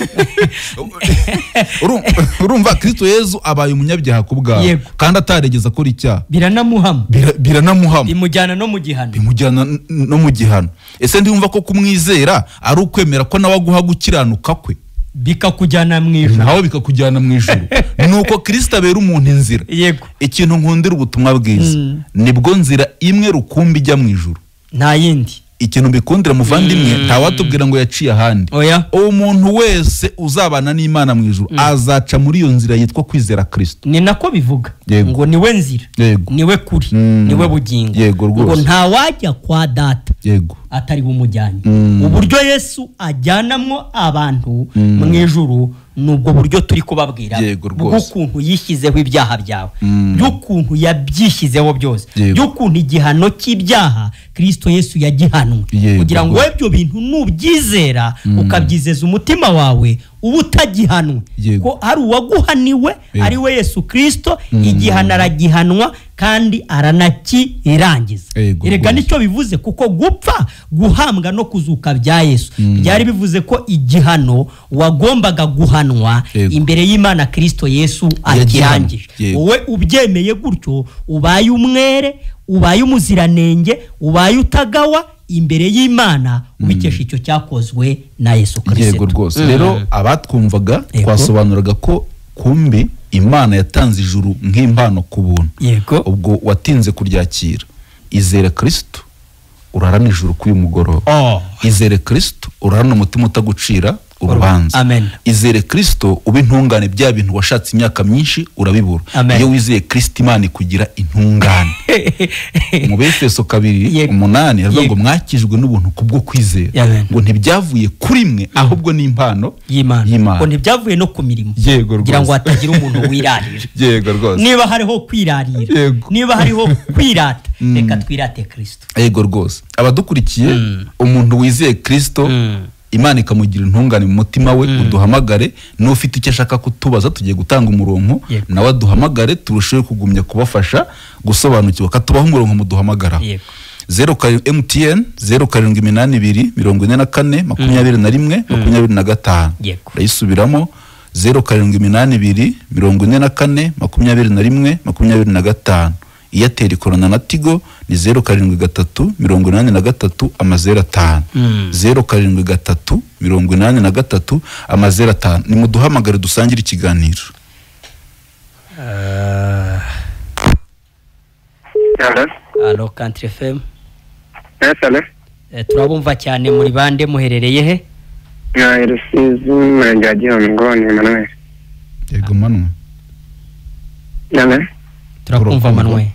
Urumva Kristo Yesu abaye umunyabyaha ku bwawe kandi ataregeza akora icyaha, biranamuhama, biranamuhama, bimujyana no mu gihano, bimujyana no mu gihano. Ese ndumva ko kumwizera ari ukwemera ko nawe aguha gukiranuka kwe, bikakujyana mu ijuru, nawe bikakujyana mu ijuru. Nuko Kristo abera umuntu inzira. Yego. Ikintu nkundira ubutumwa bwiza, nibwo nzira imwe rukumbi ijya mu ijuru, nta yindi. Ikintu mbikundira muvandimwe, ntawatubwira ngo yaciye ahandi. Umuntu wese uzabana n'Imana mu ijuru azaca muri iyo nzira yitwa kwizera Kristo. Ni nako bivuga ngo niwe nzira, niwe kuri, niwe bugingo, ngo ntawajya kwa data atari bumujyanye. Uburyo Yesu ajyanamwo abantu mu ijuru nubwo buryo turi kubabwira, bw'ukuntu yishyizeho ibyaha byawe, by'ukuntu yabyishyizeho byose, by'ukuntu igihano cy'ibyaha Kristo Yesu yagihanwe, kugira ngo ibyo bintu nubyizera ukabyizeza umutima wawe uba utagihanwe, ko hari uwaguhaniwe ari we Yesu Kristo. Igihano aragihanwa kandi aranakirangiza. Erega nicyo bivuze, kuko gupfa, guhambwa no kuzuka bya Yesu byari bivuze ko igihano wagombaga guhanwa imbere y'Imana Kristo Yesu akirangije. Wowe ubyemeye gutyo ubaye umwere, ubaye umuziranenge, ubaye utagawa imbere y'Imana, ubikesha icyo cyakozwe na Yesu Kristo. Yego rwose. Rero abatwumvaga twasobanuraga ko kumbi Imana yatanze ijuru nk'impano ku buntu. Ubwo watinze kuryakira, izere Kristo urarana ijuru k'uyu mugoroba. Izere Kristo urarana umutima utagucira urubanza. Izere Kristo ube intungane, bya bintu washatse imyaka myinshi urabibura. Iyo wizeye Kristo Imana ikugira intungane. Mu Befeso 2:8 aravuga ngo mwakijwe n'ubuntu kubwo kwizera, ngo ntibyavuye kuri mwe ahubwo ni impano y'Imana, ngo ntibyavuye no ku mirimo, kugira ngo hatagira umuntu wirarira. Yego rwose. Niba hariho kwirarira, niba hariho kwirata, reka twirate Kristo. Yego rwose. Abadukurikiye, umuntu wizeye Kristo Imana ikamugira intungane mu mutima we, uduhamagare. N'ufite icyo ashaka kutubaza tugiye gutanga umurongo, nawe aduhamagare turusheho kugumya kubafasha gusobanukirwa. Katubaho umurongo muduhamagara. 0 MTN 0782 44 21 25. Ndayisubiramo 0782 44 21 25. Airtel ikorana na Tigo ni 073 83 05. 073 83 05. Nimuduhamagare dusangire ikiganiro. Allo Country FM. Turabumva cyane, muri bande, muherereye he? Na Rusizi, umurenge wa Gihundwe, ni Emmanuel. Yego Manuel. Turakumva Manuel.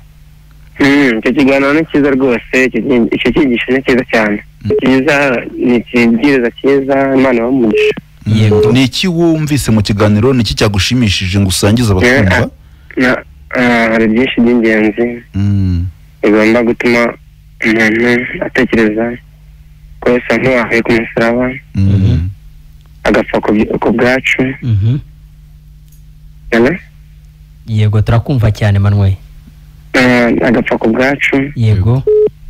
Icyo kiganiro ni cyiza rwose, icyo cyigisho ni cyiza cyane. Cyiza ni ikibwiriza cyiza, Imana ibahe umugisha. Yego. Ni iki wumvise mu kiganiro, ni iki cyagushimishije ngo usangize abatwumva? Hari byinshi by'ingenzi bigomba gutuma umuntu atekereza ko Yesu nk'uwahuye ku musaraba agapfa ku bwacu. Yego turakumva cyane Manuel. Agapfa ku bwacu. Yego.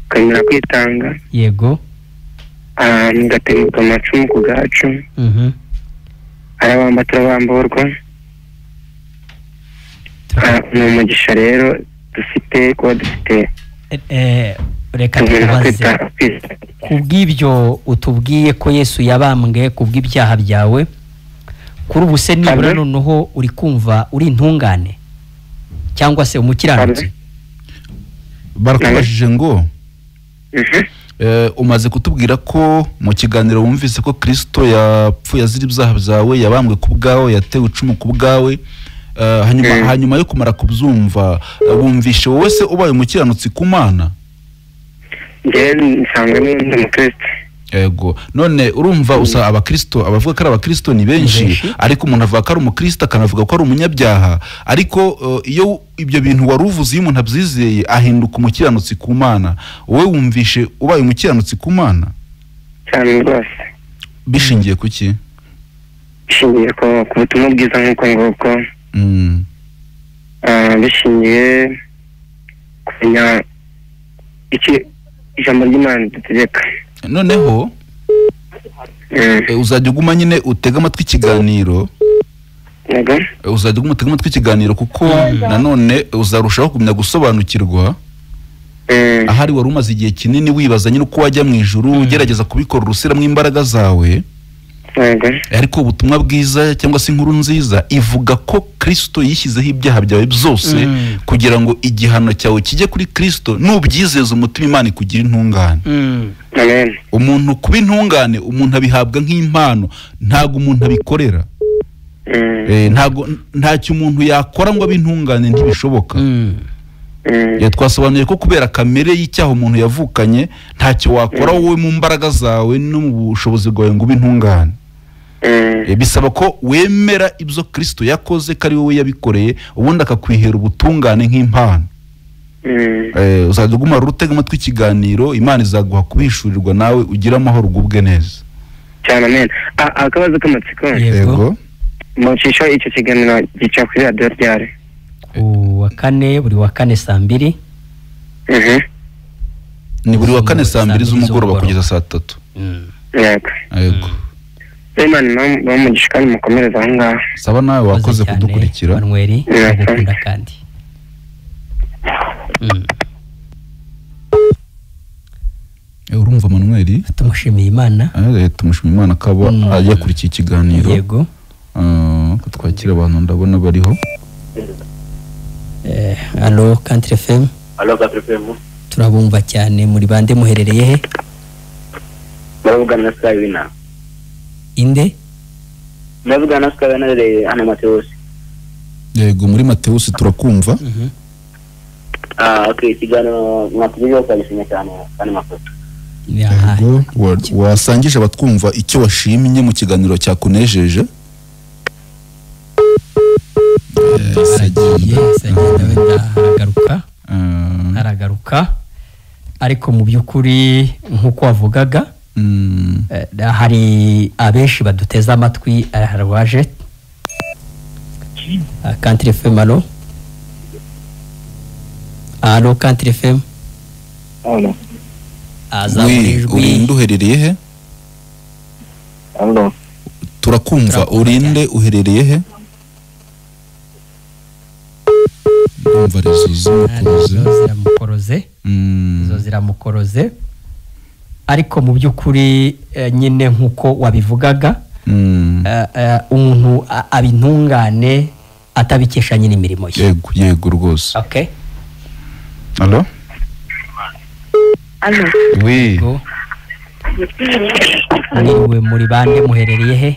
Akemera kwitanga. Yego. Agatemuka amacumu ku bwacu. Arabamba turabamburwa. Ni umugisha rero dufite kuba dufite. Reka tubaze kubw'ibyo utubwiye ko Yesu yabambwe kubw'ibyaha byawe, kuri ubu se nibura noneho uri kumva uri intungane cyangwa se umukiranutsi? Barakubajije ngo umaze kutubwira ko mu kiganiro wumvise ko Kristo yapfuye azira ibyaha byawe, yabambwe ku bwawe, yatewe icumu ku bwawe, hanyuma yo kumara kubyumva wumvishe wowe se ubaye umukiranutsi ku Mana? Njye nsanzwe ndi umukristo. Yego. None urumva usa abakristo, abavuga ko ari abakristo ni benshi, ariko umuntu avuga ko ari umukristo akanavuga ko ari umunyabyaha, ariko iyo ibyo bintu wari uvuze iyo umuntu abyizeye ahinduka umukiranutsi ku Mana. Wowe wumvishe ubaye umukiranutsi ku Mana? Cyane rwose. Bishingiye ku ki? Bishingiye ku butumwa bwiza nk'uko nguko. Bishingiye kumenya iki ijambo ry'Imana ritegeka. Noneho uzajya uguma nyine utega amatwi ikiganiro. Uzajya uguma utega amatwi ikiganiro kuko nanone uzarushaho kumenya gusobanukirwa. Ahari wari umaze igihe kinini wibaza nyine uko wajya mu ijuru, ugerageza kubikora urusiramo imbaraga zawe. Ariko ubutumwa bwiza cyangwa se inkuru nziza ivuga ko Kristo yishyizeho ibyaha byawe byose kugira ngo igihano cyawe kijye kuri Kristo, nubyizeza umutima Imana ikugira intungane. Umuntu kuba intungane umuntu abihabwa nk'impano, ntago umuntu abikorera. Ntago ntacyo umuntu yakora ngo abe intungane, ntibishoboka. Twasobanuye ko kubera kamere y'icyaha umuntu yavukanye ntacyo wakora wowe mu mbaraga zawe no mu bushobozi bwawe ngo ube intungane. Bisaba ko wemera ibyo Kristo yakoze ko ari wowe yabikoreye, ubundi akakwihera ubutungane nk'impano. Uzajya uguma utega amatwi ikiganiro, Imana izaguha kubishurirwa nawe ugira amahoro ugubwe neza cyane. Amen. Akabazo k'amatsiko. Yego. Mucisha icyo kiganiro gica kuri radiyo ryari? Wa kane, buri wa kane saa mbiri. Ni buri wa kane saa mbiri z'umugoroba kugeza saa tatu. Yego. Yego. Imana bamugisha kandi mukomereze aho ngaho. Saba nawe wakoze kudukurikira. Manuel, ndagukunda kandi. Urumva Manuel, tumushimiye Imana. Tumushimiye Imana akaba yakurikiye ikiganiro. Yego. Ko twakira abantu ndabona bariho. Allo Country FM. Allo Country FM. Turabumva cyane, muri bande, muherereye he? Muravugana na Skywina. Inde? Muravugana na Skywina rere hano Mateus. Yego, muri Mateus turakumva. Okay, ikiganiro mwatugejeho twagishimye cyane kandi mafoto. Yego, wasangije abatwumva icyo washimye mu kiganiro cyakunejeje? Aragiye wenda aragaruka, ariko mu by'ukuri nk'uko wavugaga hari abenshi baduteze amatwi. Harwaje Country FM. Allo Allo Country FM. Allo. Urinde uherereye he? Allo. Turakumva, urinde uherereye he? Ndumva rezo ziramukoroze. Izo ziramukoroze. Ariko mu by'ukuri nyine nkuko wabivugaga, umuntu abintungane atabikesha nyine imirimo ye. Yego, yego rwose. Okay. Allo? Allo. Oui. Niwe muri bande muherereye he?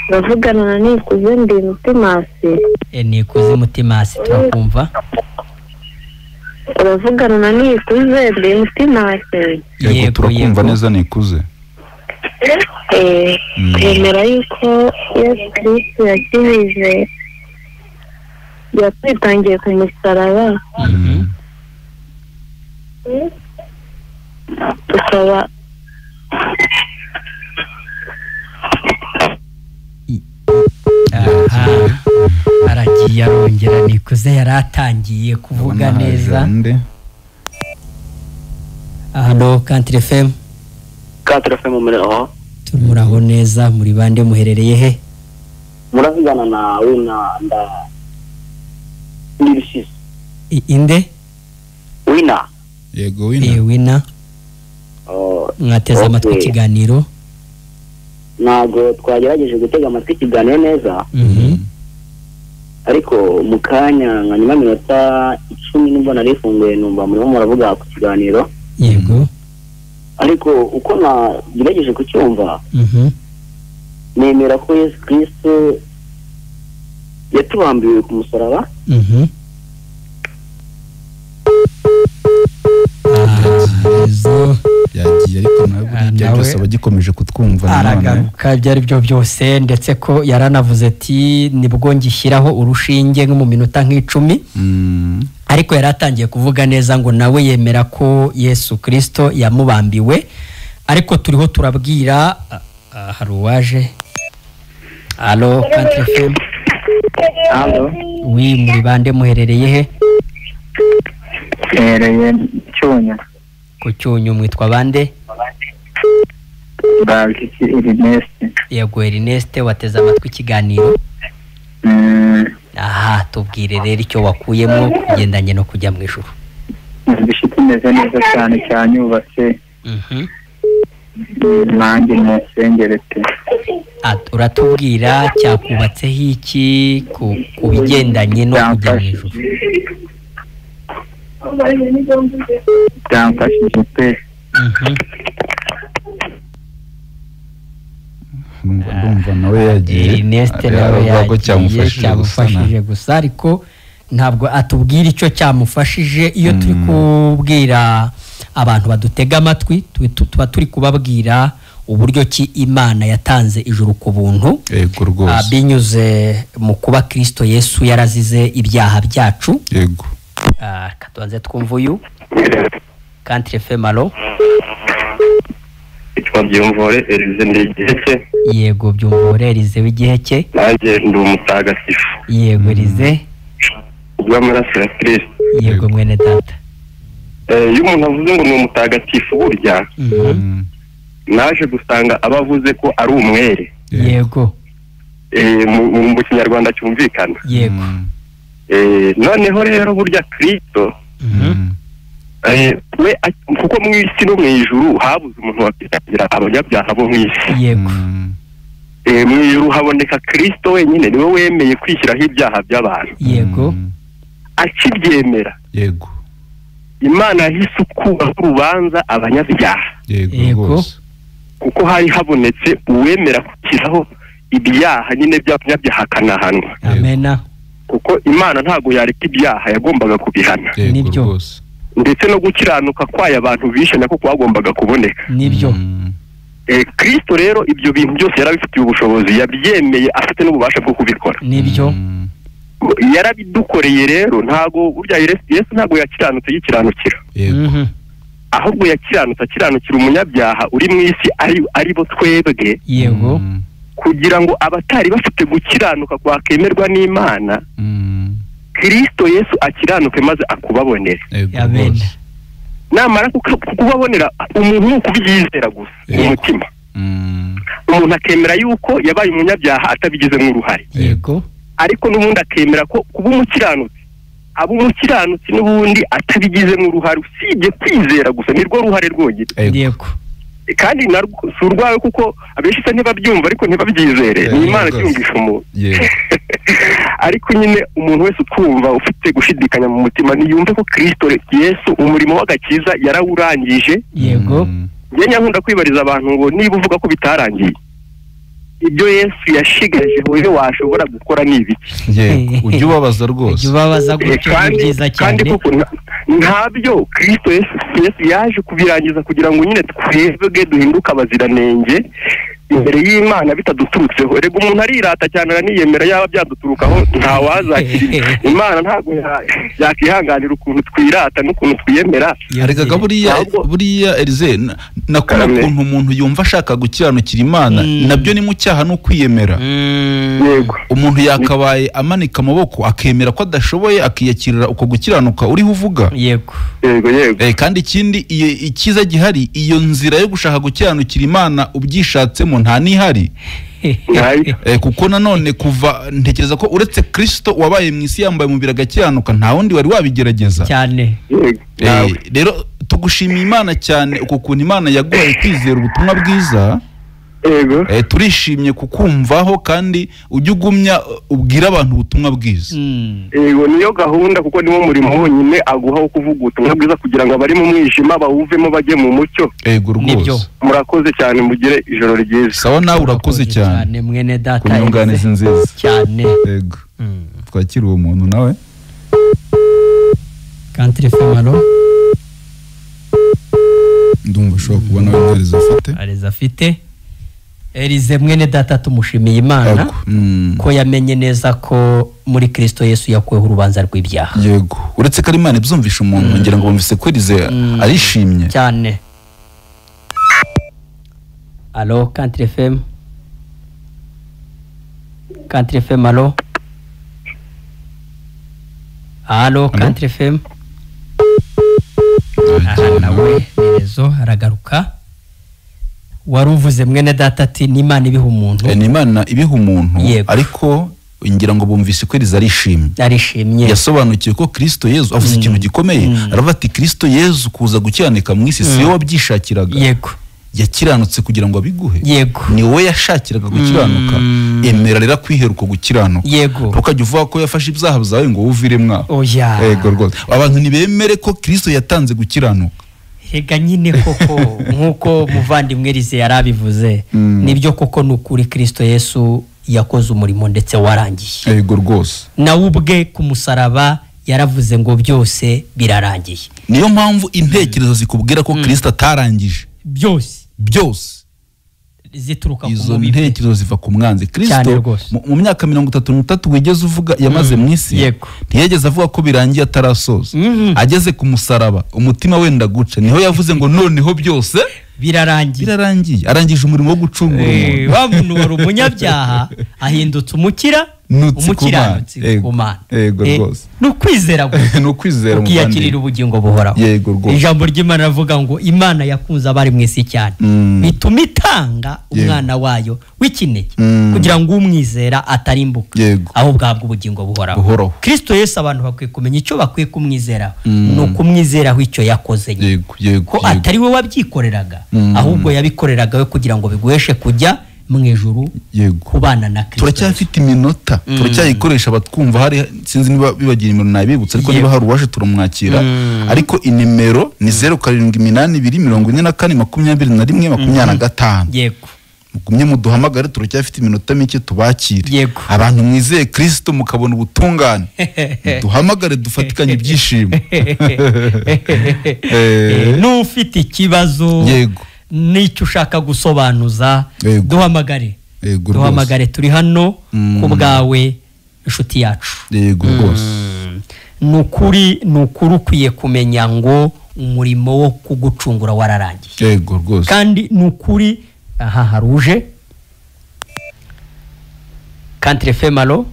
Bavugana na Nikuze ndi Mutimasi. Nikuze Mutimasi, turakumva. Uravugana na Nikuze ndi Mutimasi. Yego, turakumva neza Nikuze. Twemera yuko Yesu Kristo yakijije, yatwitangiye ku musaraba. Tukaba aragiye arongera. Nikuze yaratangiye kuvuga neza. Hano Country FM. Country FM muri aho. Muraho neza, muri bande muherereye he? Muravugana na Wina nda Nibishis. Inde? Wina. Yego Wina. Wina. Mwateze amatwi ikiganiro. Ntago twagerageje gutega amatwi ikiganiro neza. Ariko mu kanya nka nyuma minota 10 nubwo narifunguye numva murimo muravuga ku kiganiro. Yego. Ariko uko nagerageje kucyumva, nemera ko Yesu Kristo yatubambiwe ku musaraba. Yagiye ariko nawe buriya byose abagikomeje kutwumva aragaruka ibyo ari byo byose, ndetse ko yaranavuze ati nibwo ngishyiraho urushinge nko mu minota nk'icumi. Ariko yaratangiye kuvuga neza ngo nawe yemera ko Yesu Kristo yamubambiwe. Ariko turiho turabwira hari uwaje. Allo Country FM. Allo. Oui, muri bande muherereye he? Herereye Cyunyu. Ku Cyunyu mwitwa bande? Bagiki Ernest. Yego Ernest, wateze amatwi ikiganiro. Aha, tubwire rero icyo wakuyemo kugendanye no kujya mu ijuru. Bishitse neza neza cyane cyanyubatse. Nanjye nasengerete. Uratubwira cyakubatseho iki ku bigendanye no kujya mu ijuru? Byamfashije pe. Ndumva nawe yagiye. Ernest nawe yagiye, cyamufashije gusa ariko ntabwo atubwira icyo cyamufashije. Iyo turi kubwira abantu badutega amatwi, tuba turi kubabwira uburyo ki Imana yatanze ijuru ku buntu. Yego rwose. Binyuze mu kuba Kristo Yesu yarazize ibyaha byacu. Yego. Katuanze twumva uyu Country FM. Allo. Itwa Byumvore Elize Ndigiheke. Yego Byumvore Elize w'Igiheke. Nanjye ndi umutagatifu. Yego Elize. Ubw'amaraso ya Kristo. Yego mwene data. Iyo umuntu avuze ngo ni umutagatifu burya, naje gusanga abavuze ko ari umwere. Yego. Mu Kinyarwanda cyumvikana. Yego. Noneho rero burya Kristo we, kuko mu isi no mu ijuru habuze umuntu wakwitangira abanyabyaha bo mu isi. Yego. Mu ijuru haboneka Kristo wenyine, niwe wemeye kwishyiraho ibyaha by'abantu. Yego. Akibyemera. Yego. Imana yahise ikuraho urubanza abanyabyaha. Yego. Kuko hari habonetse uwemera gushyiraho ibyaha nyine by'abanyabyaha akanahanwa. Amena. Kuko Imana ntago yareka ibyaha, yagombaga kubihana. Nibyo. Ndetse no gukiranuka kwayo abantu bishe nako kwagombaga kuboneka. Nibyo. Kristo rero ibyo bintu byose yarabifitiye ubushobozi, yabyemeye afite n'ububasha bwo kubikora. Nibyo. Yarabidukoreye rero, ntago burya Yesu ntago yakiranutse yikiranukira. Ahubwo yakiranutse akiranukira umunyabyaha uri mu isi ari bo twebwe. Yego. Kugira ngo abatari bafite gukiranuka kwakemerwa n'Imana, Kristo Yesu akiranuke maze akubabonere. Amen. Namara kukubabonera, umuntu ni ukubyizera gusa mu mutima. Umuntu akemera yuko yabaye umunyabyaha atabigizemo uruhare. Yego. Ariko n'ubundi akemera ko kuba umukiranutsi, aba umukiranutsi n'ubundi atabigizemo uruhare, usibye kwizera gusa, nirwo ruhare rwonyine. Yego. Kandi si urwawe kuko abenshi se ntibabyumva ariko ntibabyizere, ni Imana ibyumvisha umuntu. Ariko nyine umuntu wese utwumva ufite gushidikanya mu mutima niyumve ko Kristo Yesu umurimo w'agakiza yarawurangije. Yego. Njye nkunda kwibariza abantu ngo niba uvuga ko bitarangiye, ibyo Yesu yashigaje wowe washobora gukora ni ibiki? Yego, ujye ubabaza rwose. Ujye ubabaza gutyo, ni byiza cyane. Kandi koko ntabyo Kristo Yesu yaje kubirangiza kugira ngo nyine twebwe duhinduke abaziranenge imbere y'Imana bitaduturutseho. Erega umuntu arirata cyane araniyemera, yaba byaduturukaho ntawazakira Imana, ntabwo yakihanganira ukuntu twirata n'ukuntu twiyemera. Erega buriya Elize, nakora ukuntu umuntu yumva ashaka gukiranukira Imana, nabyo ni mu cyaha no kwiyemera. Yego. Umuntu yakabaye amanika amaboko akemera ko adashoboye, akiyakirira uko gukiranuka uriho uvuga. Yego. Yego yego. Kandi ikindi ikiza gihari, iyo nzira yo gushaka gukiranukira Imana ubyishatsemo nta nihari. Kuko nanone kuva ntekereza ko uretse Kristo wabaye mu isi yambaye umubiri agakiranuka, nta wundi wari wabigerageza cyane. Rero tugushimiye Imana cyane uko kuntu Imana yaguhaye kwizera ubutumwa bwiza. Yego. Turishimye kukumvaho, kandi ujye ugumya ubwira abantu ubutumwa bwiza. Yego, niyo gahunda, kuko niwo murimo wonyine aguha wo kuvuga ubutumwa bwiza kugira ngo abari mu mwijima bawuvemo bajye mu mucyo. Yego rwose. Murakoze cyane, mugire ijoro ryiza. Sawa, nawe urakoze cyane mwene data, kunyunganizi nziza cyane. Yego. Twakira uwo muntu nawe. Country Femalo. Ndumva ushobora kubona we Ariza afite. Elize mwene data, tumushimiye Imana ko yamenye neza ko muri Kristo Yesu yakuweho urubanza rw'ibyaha. Yego. Uretse ko ari Imana ibyumvisha umuntu, ngira ngo bumvise ko Elize arishimye cyane. Allo Country FM. Country FM, allo. Allo Country FM. Aha nawe rezo aragaruka. Waruvuze mwene data ati ni Imana ibiha umuntu. Ni Imana ibiha umuntu, ariko ngira ngo bumvise ko Elize arishimye. Arishimye. Yasobanukiwe ko Kristo Yesu avuze ikintu gikomeye, aravuga ati Kristo Yesu kuza gukiranuka mu isi si we wabyishakiraga. Yego. Yakiranutse kugira ngo abiguhe. Yego. Ni wowe yashakiraga gukiranuka. Emera rero kwiheruka gukiranuka. Yego. Ntukajya uvuga ko yafashe ibyaha byawe ngo uvire mwaho. Oya. Yego rwose. Abantu ntibemere ko Kristo yatanze gukiranuka. Rega nyine koko nkuko muvandimwe Elize yarabivuze, nibyo koko nukuri Kristo Yesu yakoze umurimo ndetse warangiye. Yego rwose. Nawe ubwe ku musaraba yaravuze ngo byose birarangiye. Niyo mpamvu intekerezo zikubwira ko Kristo atarangije byose byose zituruka ku izo mubiri. Ntekerezo ziva ku mwanzi. Kristo mu myaka 33 wigeze uvuga yamaze mu isi, ntiyigeze avuga ko birangiye atarasoza. Ageze ku musaraba umutima wenda guca, niho yavuze ngo noneho byose birarangiye. Birarangiye. Arangije umurimo wo gucungura umuntu. Wa muntu wari umunyabyaha ahindutse umukira, umukiranutsi ku Mana. Yego rwose. Ni ukwizera gusa. Ni ukwizera ukiyakirira ubugingo buhoraho. Yego rwose. Ijambo ry'Imana rivuga ngo Imana yakunze abari mu isi cyane, bituma itanga umwana wayo w'ikinege kugira ngo umwizera atarimbuka, ahubwo ahabwe ubugingo buhoraho. Kristo Yesu abantu bakwiye kumenya icyo bakwiye kumwizeraho, ni ukumwizeraho icyo yakoze. Yego. Ko atari we wabyikoreraga, ahubwo yabikoreraga we kugira ngo biguheshe kujya mu ijuru kubana na Kristo. Turacyafite iminota, turacyayikoresha abatwumva, hari sinzi niba bibagira nimero nabibutsa, ariko niba hari uwaje turamwakira. Ariko inimero ni 0782 44 21 25. Yego. Mugumye muduhamagare, turacyafite iminota mike tubakire. Abantu mwizeye Kristo mukabona ubutungane, duhamagare dufatikanye ibyishimo. N'ufite ikibazo n'icyo ushaka gusobanuza, duhamagare. Duhamagare, turi hano ku bwawe inshuti yacu. Yego rwose. Nukuri nukuri ukwiye kumenya ngo umurimo wo kugucungura wararangiye. Yego rwose. Kandi nukuri aha haruje. Country FM, allo.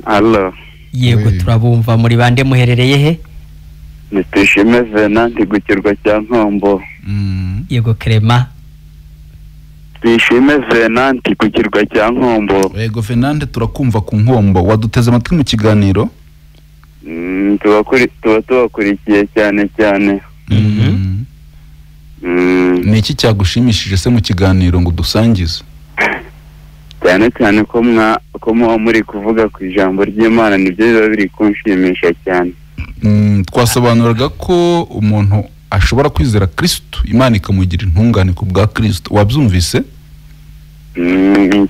Allo. Yego, turabumva. Muri bande, muherereye he? Ni Tuyishime Venant ku kirwa cya Nkombo. Yego Clement. Tuyishime Venant ku kirwa cya Nkombo. Yego Venant, turakumva ku Nkombo. Waduteze amatwi mu kiganiro? Tuba tubakurikiye cyane cyane. Ni iki cyagushimishije se mu kiganiro ngo dusangize? Cyane cyane ko muba muri kuvuga ku ijambo ry'Imana, nibyo biba biri kunshimisha cyane. Twasobanuraga ko umuntu ashobora kwizera Kristo, Imana ikamugira intungane ku bwa Kristo. Wabyumvise?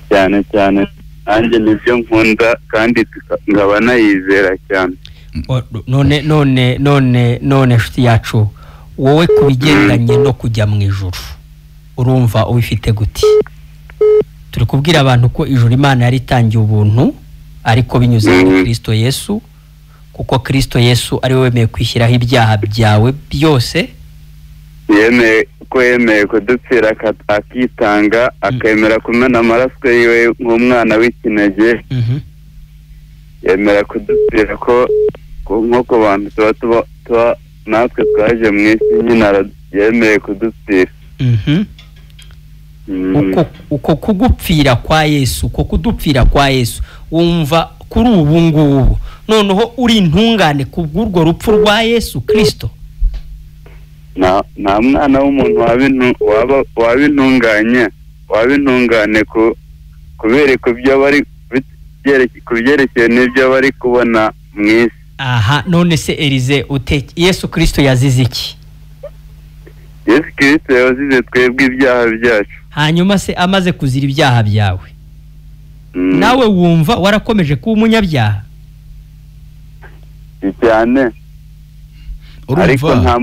Cyane cyane nanjye nibyo nkunda kandi nkaba nayizera cyane. None none none none nshuti yacu, wowe ku bigendanye no kujya mu ijuru urumva ubifite gute? Turi kubwira abantu ko ijuru Imana yari itangiye ubuntu ariko binyuze muri Kristo Yesu, kuko Kristo Yesu ari we wemeye kwishyiraho ibyaha byawe byose. Yemeye kudupfira akitanga, akemera kumena amaraso yiwe nk'umwana w'ikinege. Yemera kudupfira ko nk'uko bantu tuba natwe twaje mu isi nyine, yemeye kudupfira. Uko kugupfira kwa Yesu, uko kudupfira kwa Yesu, wumva kuri ubu ngubu noneho uri intungane kubw'urwo rupfu rwa Yesu Kristo? Nta mwana w'umuntu waba intungane kubereka kubyerekeye n'ibyo bari kubona mu isi. Aha, none se Elize, Yesu Kristo yazize iki? Yesu Kristo yazize twebwe ibyaha byacu. Hanyuma se amaze kuzira ibyaha byawe, nawe wumva warakomeje kuba umunyabyaha? Cyane. Ariko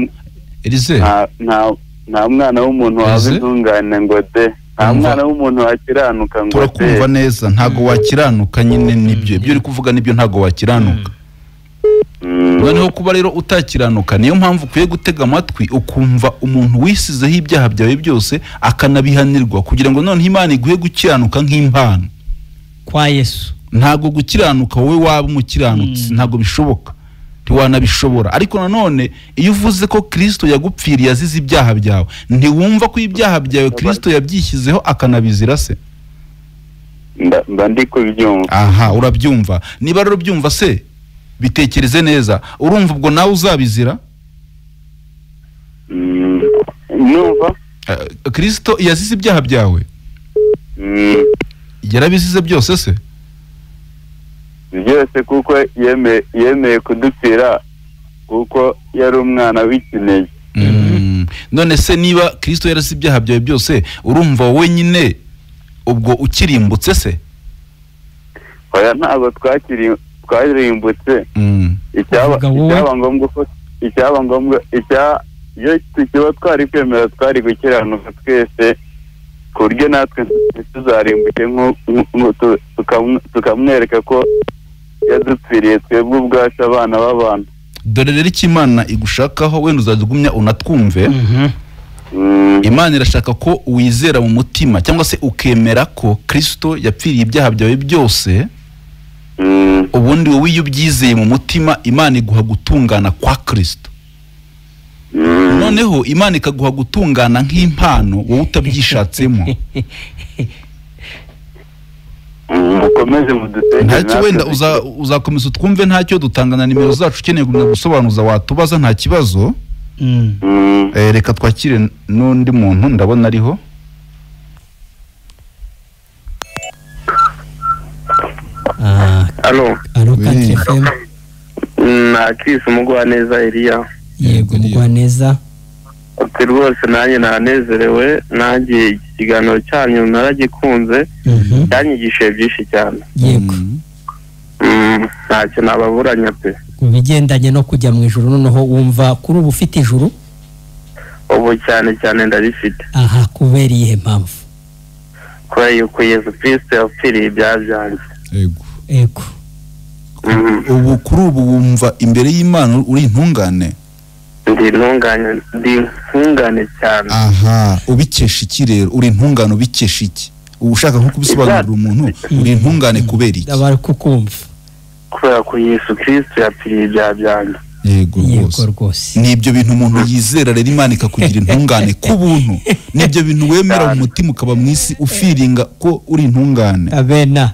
Elize, nta mwana w'umuntu waba intungane ngo de, nta mwana w'umuntu wakiranuka ngo de. Turakumva neza, ntago wakiranuka nyine, nibyo ibyo uri kuvuga nibyo, ntago wakiranuka. Noneho kuba rero utakiranuka, niyo mpamvu ukwiye gutega amatwi ukumva umuntu wisizeho ibyaha byawe byose akanabihanirwa, kugira ngo noneho Imana iguhe gukiranuka nk'impano kwa Yesu. Ntago gukiranuka wowe waba umukiranutsi, ntago bishoboka, ntiwanabishobora. Ariko nanone iyo uvuze ko Kristo yagupfiriye azize ibyaha byawe, ntiwumva ko ibyaha byawe Kristo yabyishyizeho akanabizira se? Mba ndi kubyumva. Aha, urabyumva. Niba rero ubyumva se, bitekereze neza, urumva ubwo nawe uzabizira? Numva Kristo yazize ibyaha byawe, yarabizize byose se? Byose, kuko yemeye kudupfira kuko yari umwana w'ikinege. None se niba Kristo yarazize ibyaha byawe byose, urumva wowe nyine ubwo ukirimbutse se? Oya, ntabwo twarimbutse. Icyaba ngombwa iyo tukiba twari kwemera twari gukiranuka twese, ku buryo natwe tuzarimbuke tukamwereka ko yadupfiriye twebwe ubwacu abana b'abantu. Dore rero icyo Imana igushakaho, wenda uzajya unatwumve. Imana irashaka ko wizera mu mutima, cyangwa se ukemera ko Kristo yapfiriye ibyaha byawe byose. Ubundi wowe iyo ubyizeye mu mutima, Imana iguha gutungana kwa Kristo. Noneho Imana ikaguha gutungana nk'impano wowe utabyishatsemo. Mukomeze mudutege. Ntacyo, wenda uzakomeza utwumve, ntacyo dutangana nimero zacu, ukeneye gumya gusobanuza watubaza, nta kibazo. Reka twakire n'undi muntu ndabona ariho. Allo. Allo 4 FM. Nakise Umugwaneza Eliya. Yego Umugwaneza. Ati rwose nanjye nanezerewe, nanjye iki kiganiro cyanyu naragikunze, cyanyigishije byinshi cyane. Yego. Ntacyo nababuranya pe. Ku bigendanye no kujya mu ijuru, noneho wumva kuri ubu ufite ijuru? Ubu cyane cyane ndarifite. Aha, kubera iyihe mpamvu? Kubera yuko Yesu Kristo yapfiriye ibyaha byanjye. Yego. Yego. Ubu kuri ubu wumva imbere y'Imana uri intungane? Ndi intungane cyane. Aha, ubikesha iki rero? Uri intungane ubikesha iki? Ubu ushaka nko kubisobanurira umuntu, uri intungane kubera iki? Abari kukumva. Kubera ko Yesu Kristo yapfiriye ibyaha byanjye. Yego rwose. Ni ibyo bintu umuntu yizera rero Imana ikakugira intungane ku buntu. Ni ibyo bintu wemera mu mutima ukaba mu isi ufiringa ko uri intungane. Abena.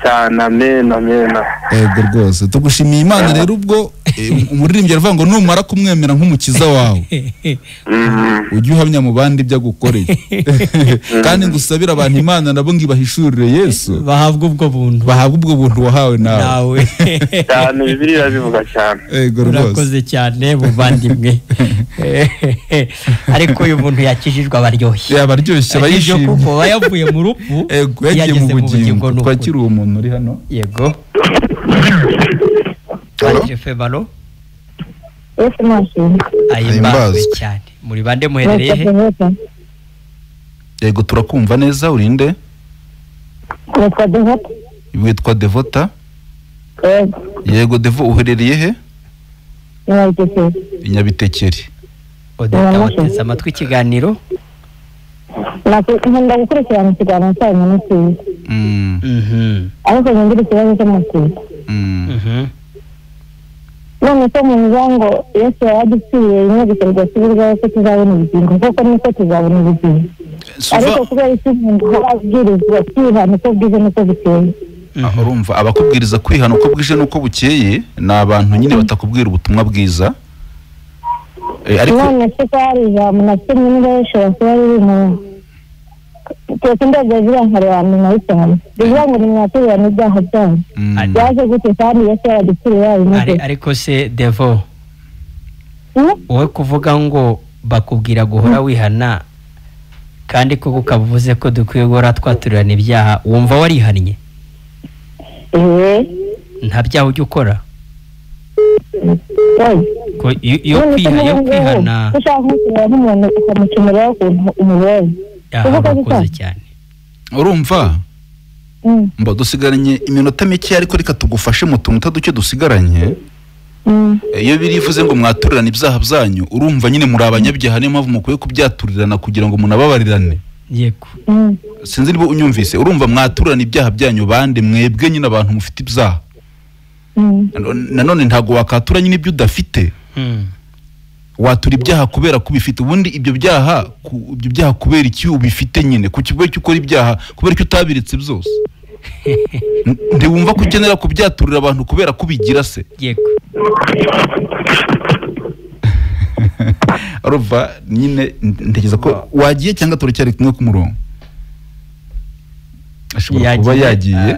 Cyane, amen, amen. Yego rwose, tugushimiye Imana. Rero ubwo umuririmbyi aravuga ngo numara kumwemera nk'umukiza wawe, ujye uhamya mu bandi ibyo agukoreye, kandi ngo usabire abantu Imana nabo ngo ibahishurire Yesu, bahabwe ubwo buntu, bahabwe ubwo buntu wahawe nawe. Cyane, Bibiliya irabivuga cyane. Yego rwose. Urakoze cyane muvandimwe. Ariko uyu muntu yakijijwe aba aryoshye, yaba aryoshye, aba yishimye, kuko aba yavuye mu rupfu yagiye mu bugingo. Twakira uwo muntu uri hano. Yego. Balo. Ahimbazwe cyane. Muri bande muherereye he? Yego turakumva neza, urinde? Nitwa Devota. Witwa Devota? Yego. Yego Devo, uherereye he? Nyabitekeri. Nyabitekeri. Odeta, wateze amatwi ikiganiro? Nkunda gukurikirana ikiganiro cyanyu, ni cyiza. Ariko ngira ikibazo cy'amatsiko. None se mu ngo Yesu yaradupfiriye rimwe gusa bigasubirwaho ko tuzabona ubugingo, kuko niko tuzabona ubugingo. Ariko kubera iki umuntu ababwirizwa kwihana uko bwije n'uko bukeye? Urumva, abakubwiriza kwihana uko bwije n'uko bukeye ni abantu nyine batakubwira ubutumwa bwiza. Ariko none se ko hari ijambo na kimwe niba rishobora kuba riri mu keretse ndabyo birankareba nkabisobanura, bivuga ngo nimwaturirane ibyaha byanyu. Byaje gute kandi Yesu yaradupfiriye yabimaze? Ariko se Devo, wowe kuvuga ngo bakubwira guhora wihana kandi koko ukavuze ko dukwiye guhora twaturirana ibyaha, wumva warihannye? Nta byaha ujya ukora? Iyo kwihana ushaka kumucumura nk'umuntu ukamucumuraho ukuntu umubonye. Urakoze cyane. Urumva mba dusigaranye iminota mike, ariko reka tugufashe mu tuntu duke dusigaranye. Iyo birivuze ngo mwaturirane ibyaha byanyu, urumva nyine muri abanyabyaha, niyo mpamvu mukwiye kubyaturirana kugira ngo munababarirane. Yego. Sinzi niba unyumvise. Urumva mwaturirana ibyaha byanyu bande mwebwe nyine abantu mufite ibyaha. Nanone ntago wakatura nyine ibyo udafite. Watura ibyaha kubera kubifite. Ubundi ibyo byaha kubera iki ubifite nyine? Ku kigo cyo ukora ibyaha kubera icyo utabiritse byose. Ntiwumva ko ukenera kubyaturira abantu kubera kubigira se? Yego. Urumva nyine ntekereza ko wagiye cyangwa turacyari kumwe ku murongo. Ashobora kuba yagiye,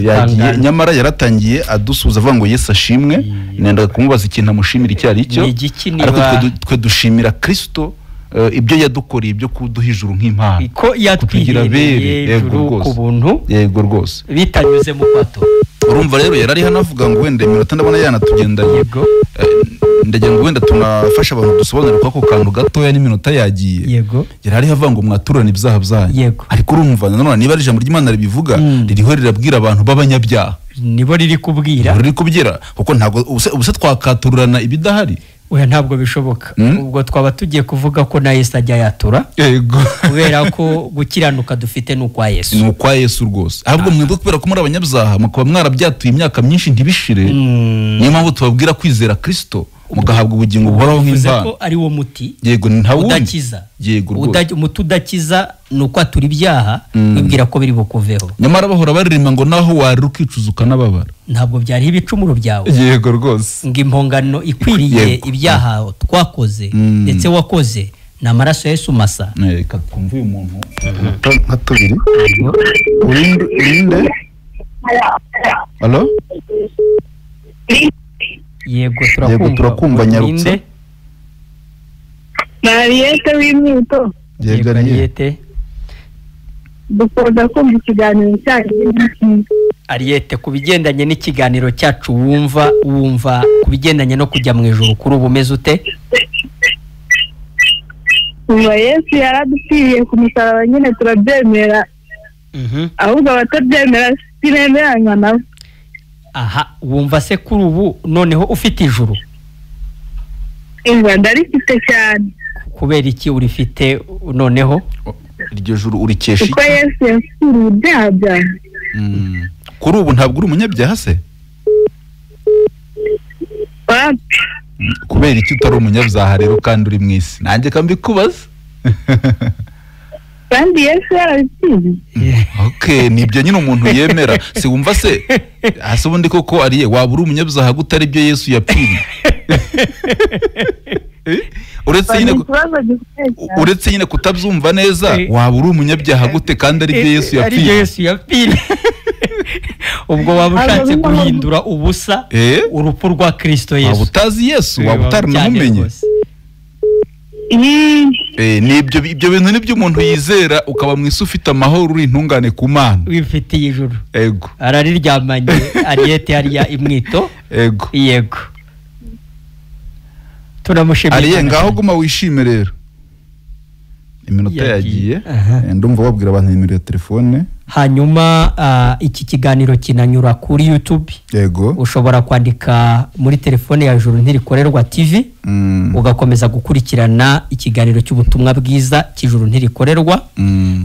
yagiye nyamara yaratangiye adusubiza avuga ngo Yesu ashimwe. Nenda kumubaza ikintu amushimira icyo ari cyo, ariko twe dushimira Kristo ibyo yadukoreye, ibyo kuduha ijuru nk'impano, ko yatwihereye ijuru ku buntu. Yego rwose, bitanyuze mu kwato. Urumva rero yarari hano avuga ngo wenda iminota ndabona yanatugendanye. Ndagira ngo wenda tunafasha abantu dusobanura ko ako kantu gatoya n'iminota yagiye. Yego. Yarari havuga ngo mwaturane ibyaha byanyu. Yego. Ariko urumva nanone niba ari ijambo ry'Imana ribivuga, ririho rirabwira abantu b'abanyabyaha. Nibo riri kubwira. Riri kubwira kuko ntabwo ubuse twakaturana ibidahari. Oya ntabwo bishoboka. Ubwo twaba tugiye kuvuga ko na Yesu ajya yatura. Yego. Kubera ko gukiranuka dufite ni ukwa Yesu. Ni ukwa Yesu rwose. Ahubwo mwebwe kubera ko muri abanyabyaha mukaba mwarabyatuye imyaka myinshi ntibishire. Niyo mpamvu tubabwira kwizera Kristo mugahabwa ubugingo buhoraho nk'impano. Ko ari wo muti. Yego, nta wundi udakiza. Yego rwose. Umuti udakiza ni ukwatura ibyaha wibwira ko biri bukuveho. Nyamara bahora baririmba ngo naho warira ukicuza ukanababara. Ntabwo byari ibicumuro byawe. Yego rwose. Ngo impongano ikwiriye ibyaha twakoze ndetse wakoze ni amaraso ya Yesu masa. Reka twumve uyu muntu nka tubiri. Urinde. Allo? Yego turakumva nyarutse. Mariette w'Imyito. Yego Ariete. Dukunda kumva ikiganiro cyanyu. Ariete, ku bigendanye n'ikiganiro cyacu wumva ku bigendanye no kujya mu ijuru kuri ubu umeze ute? Uba Yesu yaradupfiriye ku musaraba nyine turabyemera. Ahubwo abatabyemera sinemeranywa nabo. Aha, wumva se kuri ubu noneho ufite ijuru? Inga ndarifite cyane. Kubera iki urifite noneho? Iryo juru urikesha iki? Kuko Yesu yapfiriye ibyaha byanjye. Kuri ubu ntabwo uri umunyabyaha se? Kubera iki utari umunyabyaha rero kandi uri mu isi? Nanjye kambikubaza. Kandi Yesu yarabipfiriye. Okay, nibyo nyine umuntu yemera. Si wumva se hasi ubundi koko ariye waba uri umunyabyaha gute ari byo Yesu yapfiriye? Uretse nyine kutabyumva neza, waba uri umunyabyaha gute kandi ari byo Yesu yapfiriye? Yesu yapfiriye. Ubwo waba ushatse guhindura ubusa urupfu rwa Kristo Yesu. Waba utazi Yesu, waba utaranamumenye. Nibyo ibyo bintu nibyo umuntu yizera, ukaba mu isi ufite amahoro, uri intungane ku Mana, wifitiye ijuru. Ego. Arariryamanye Ariete hariya imwito. Ego. Yego. Turamushimira. Ariye ngaho guma wishime rero. Iminota yagiye. Ndumva wabwira abantu nimero ya telefone. Hanyuma iki kiganiro kinanyura kuri YouTube. Yego. Ushobora kwandika muri telefone ya Juru Ntirikorerwa TV, ugakomeza gukurikirana ikiganiro cy'ubutumwa bwiza cy'Ijuru Ntirikorerwa.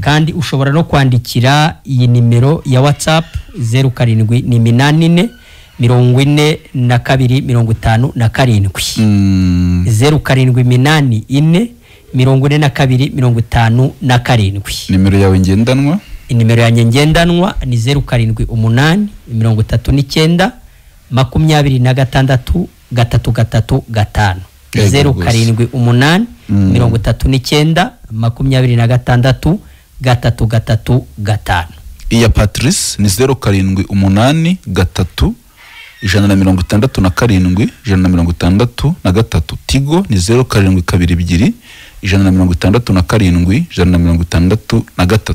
Kandi ushobora no kwandikira iyi nimero ya WhatsApp 0784 42 57. 0784 42 57. Nimero yawe ngendanwa? Inimero yanjye ngendanwa ni 078 39 26 3 3 5. 078 39 26 3 3 5. Iya Patrice ni 078 3 167 163. Tigo ni 0722 167 163.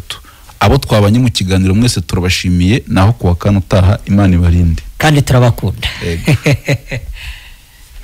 Abo twabanye mu kiganiro mwese turabashimiye, naho kuwa kane utaha Imana ibarinde kandi turabakunda.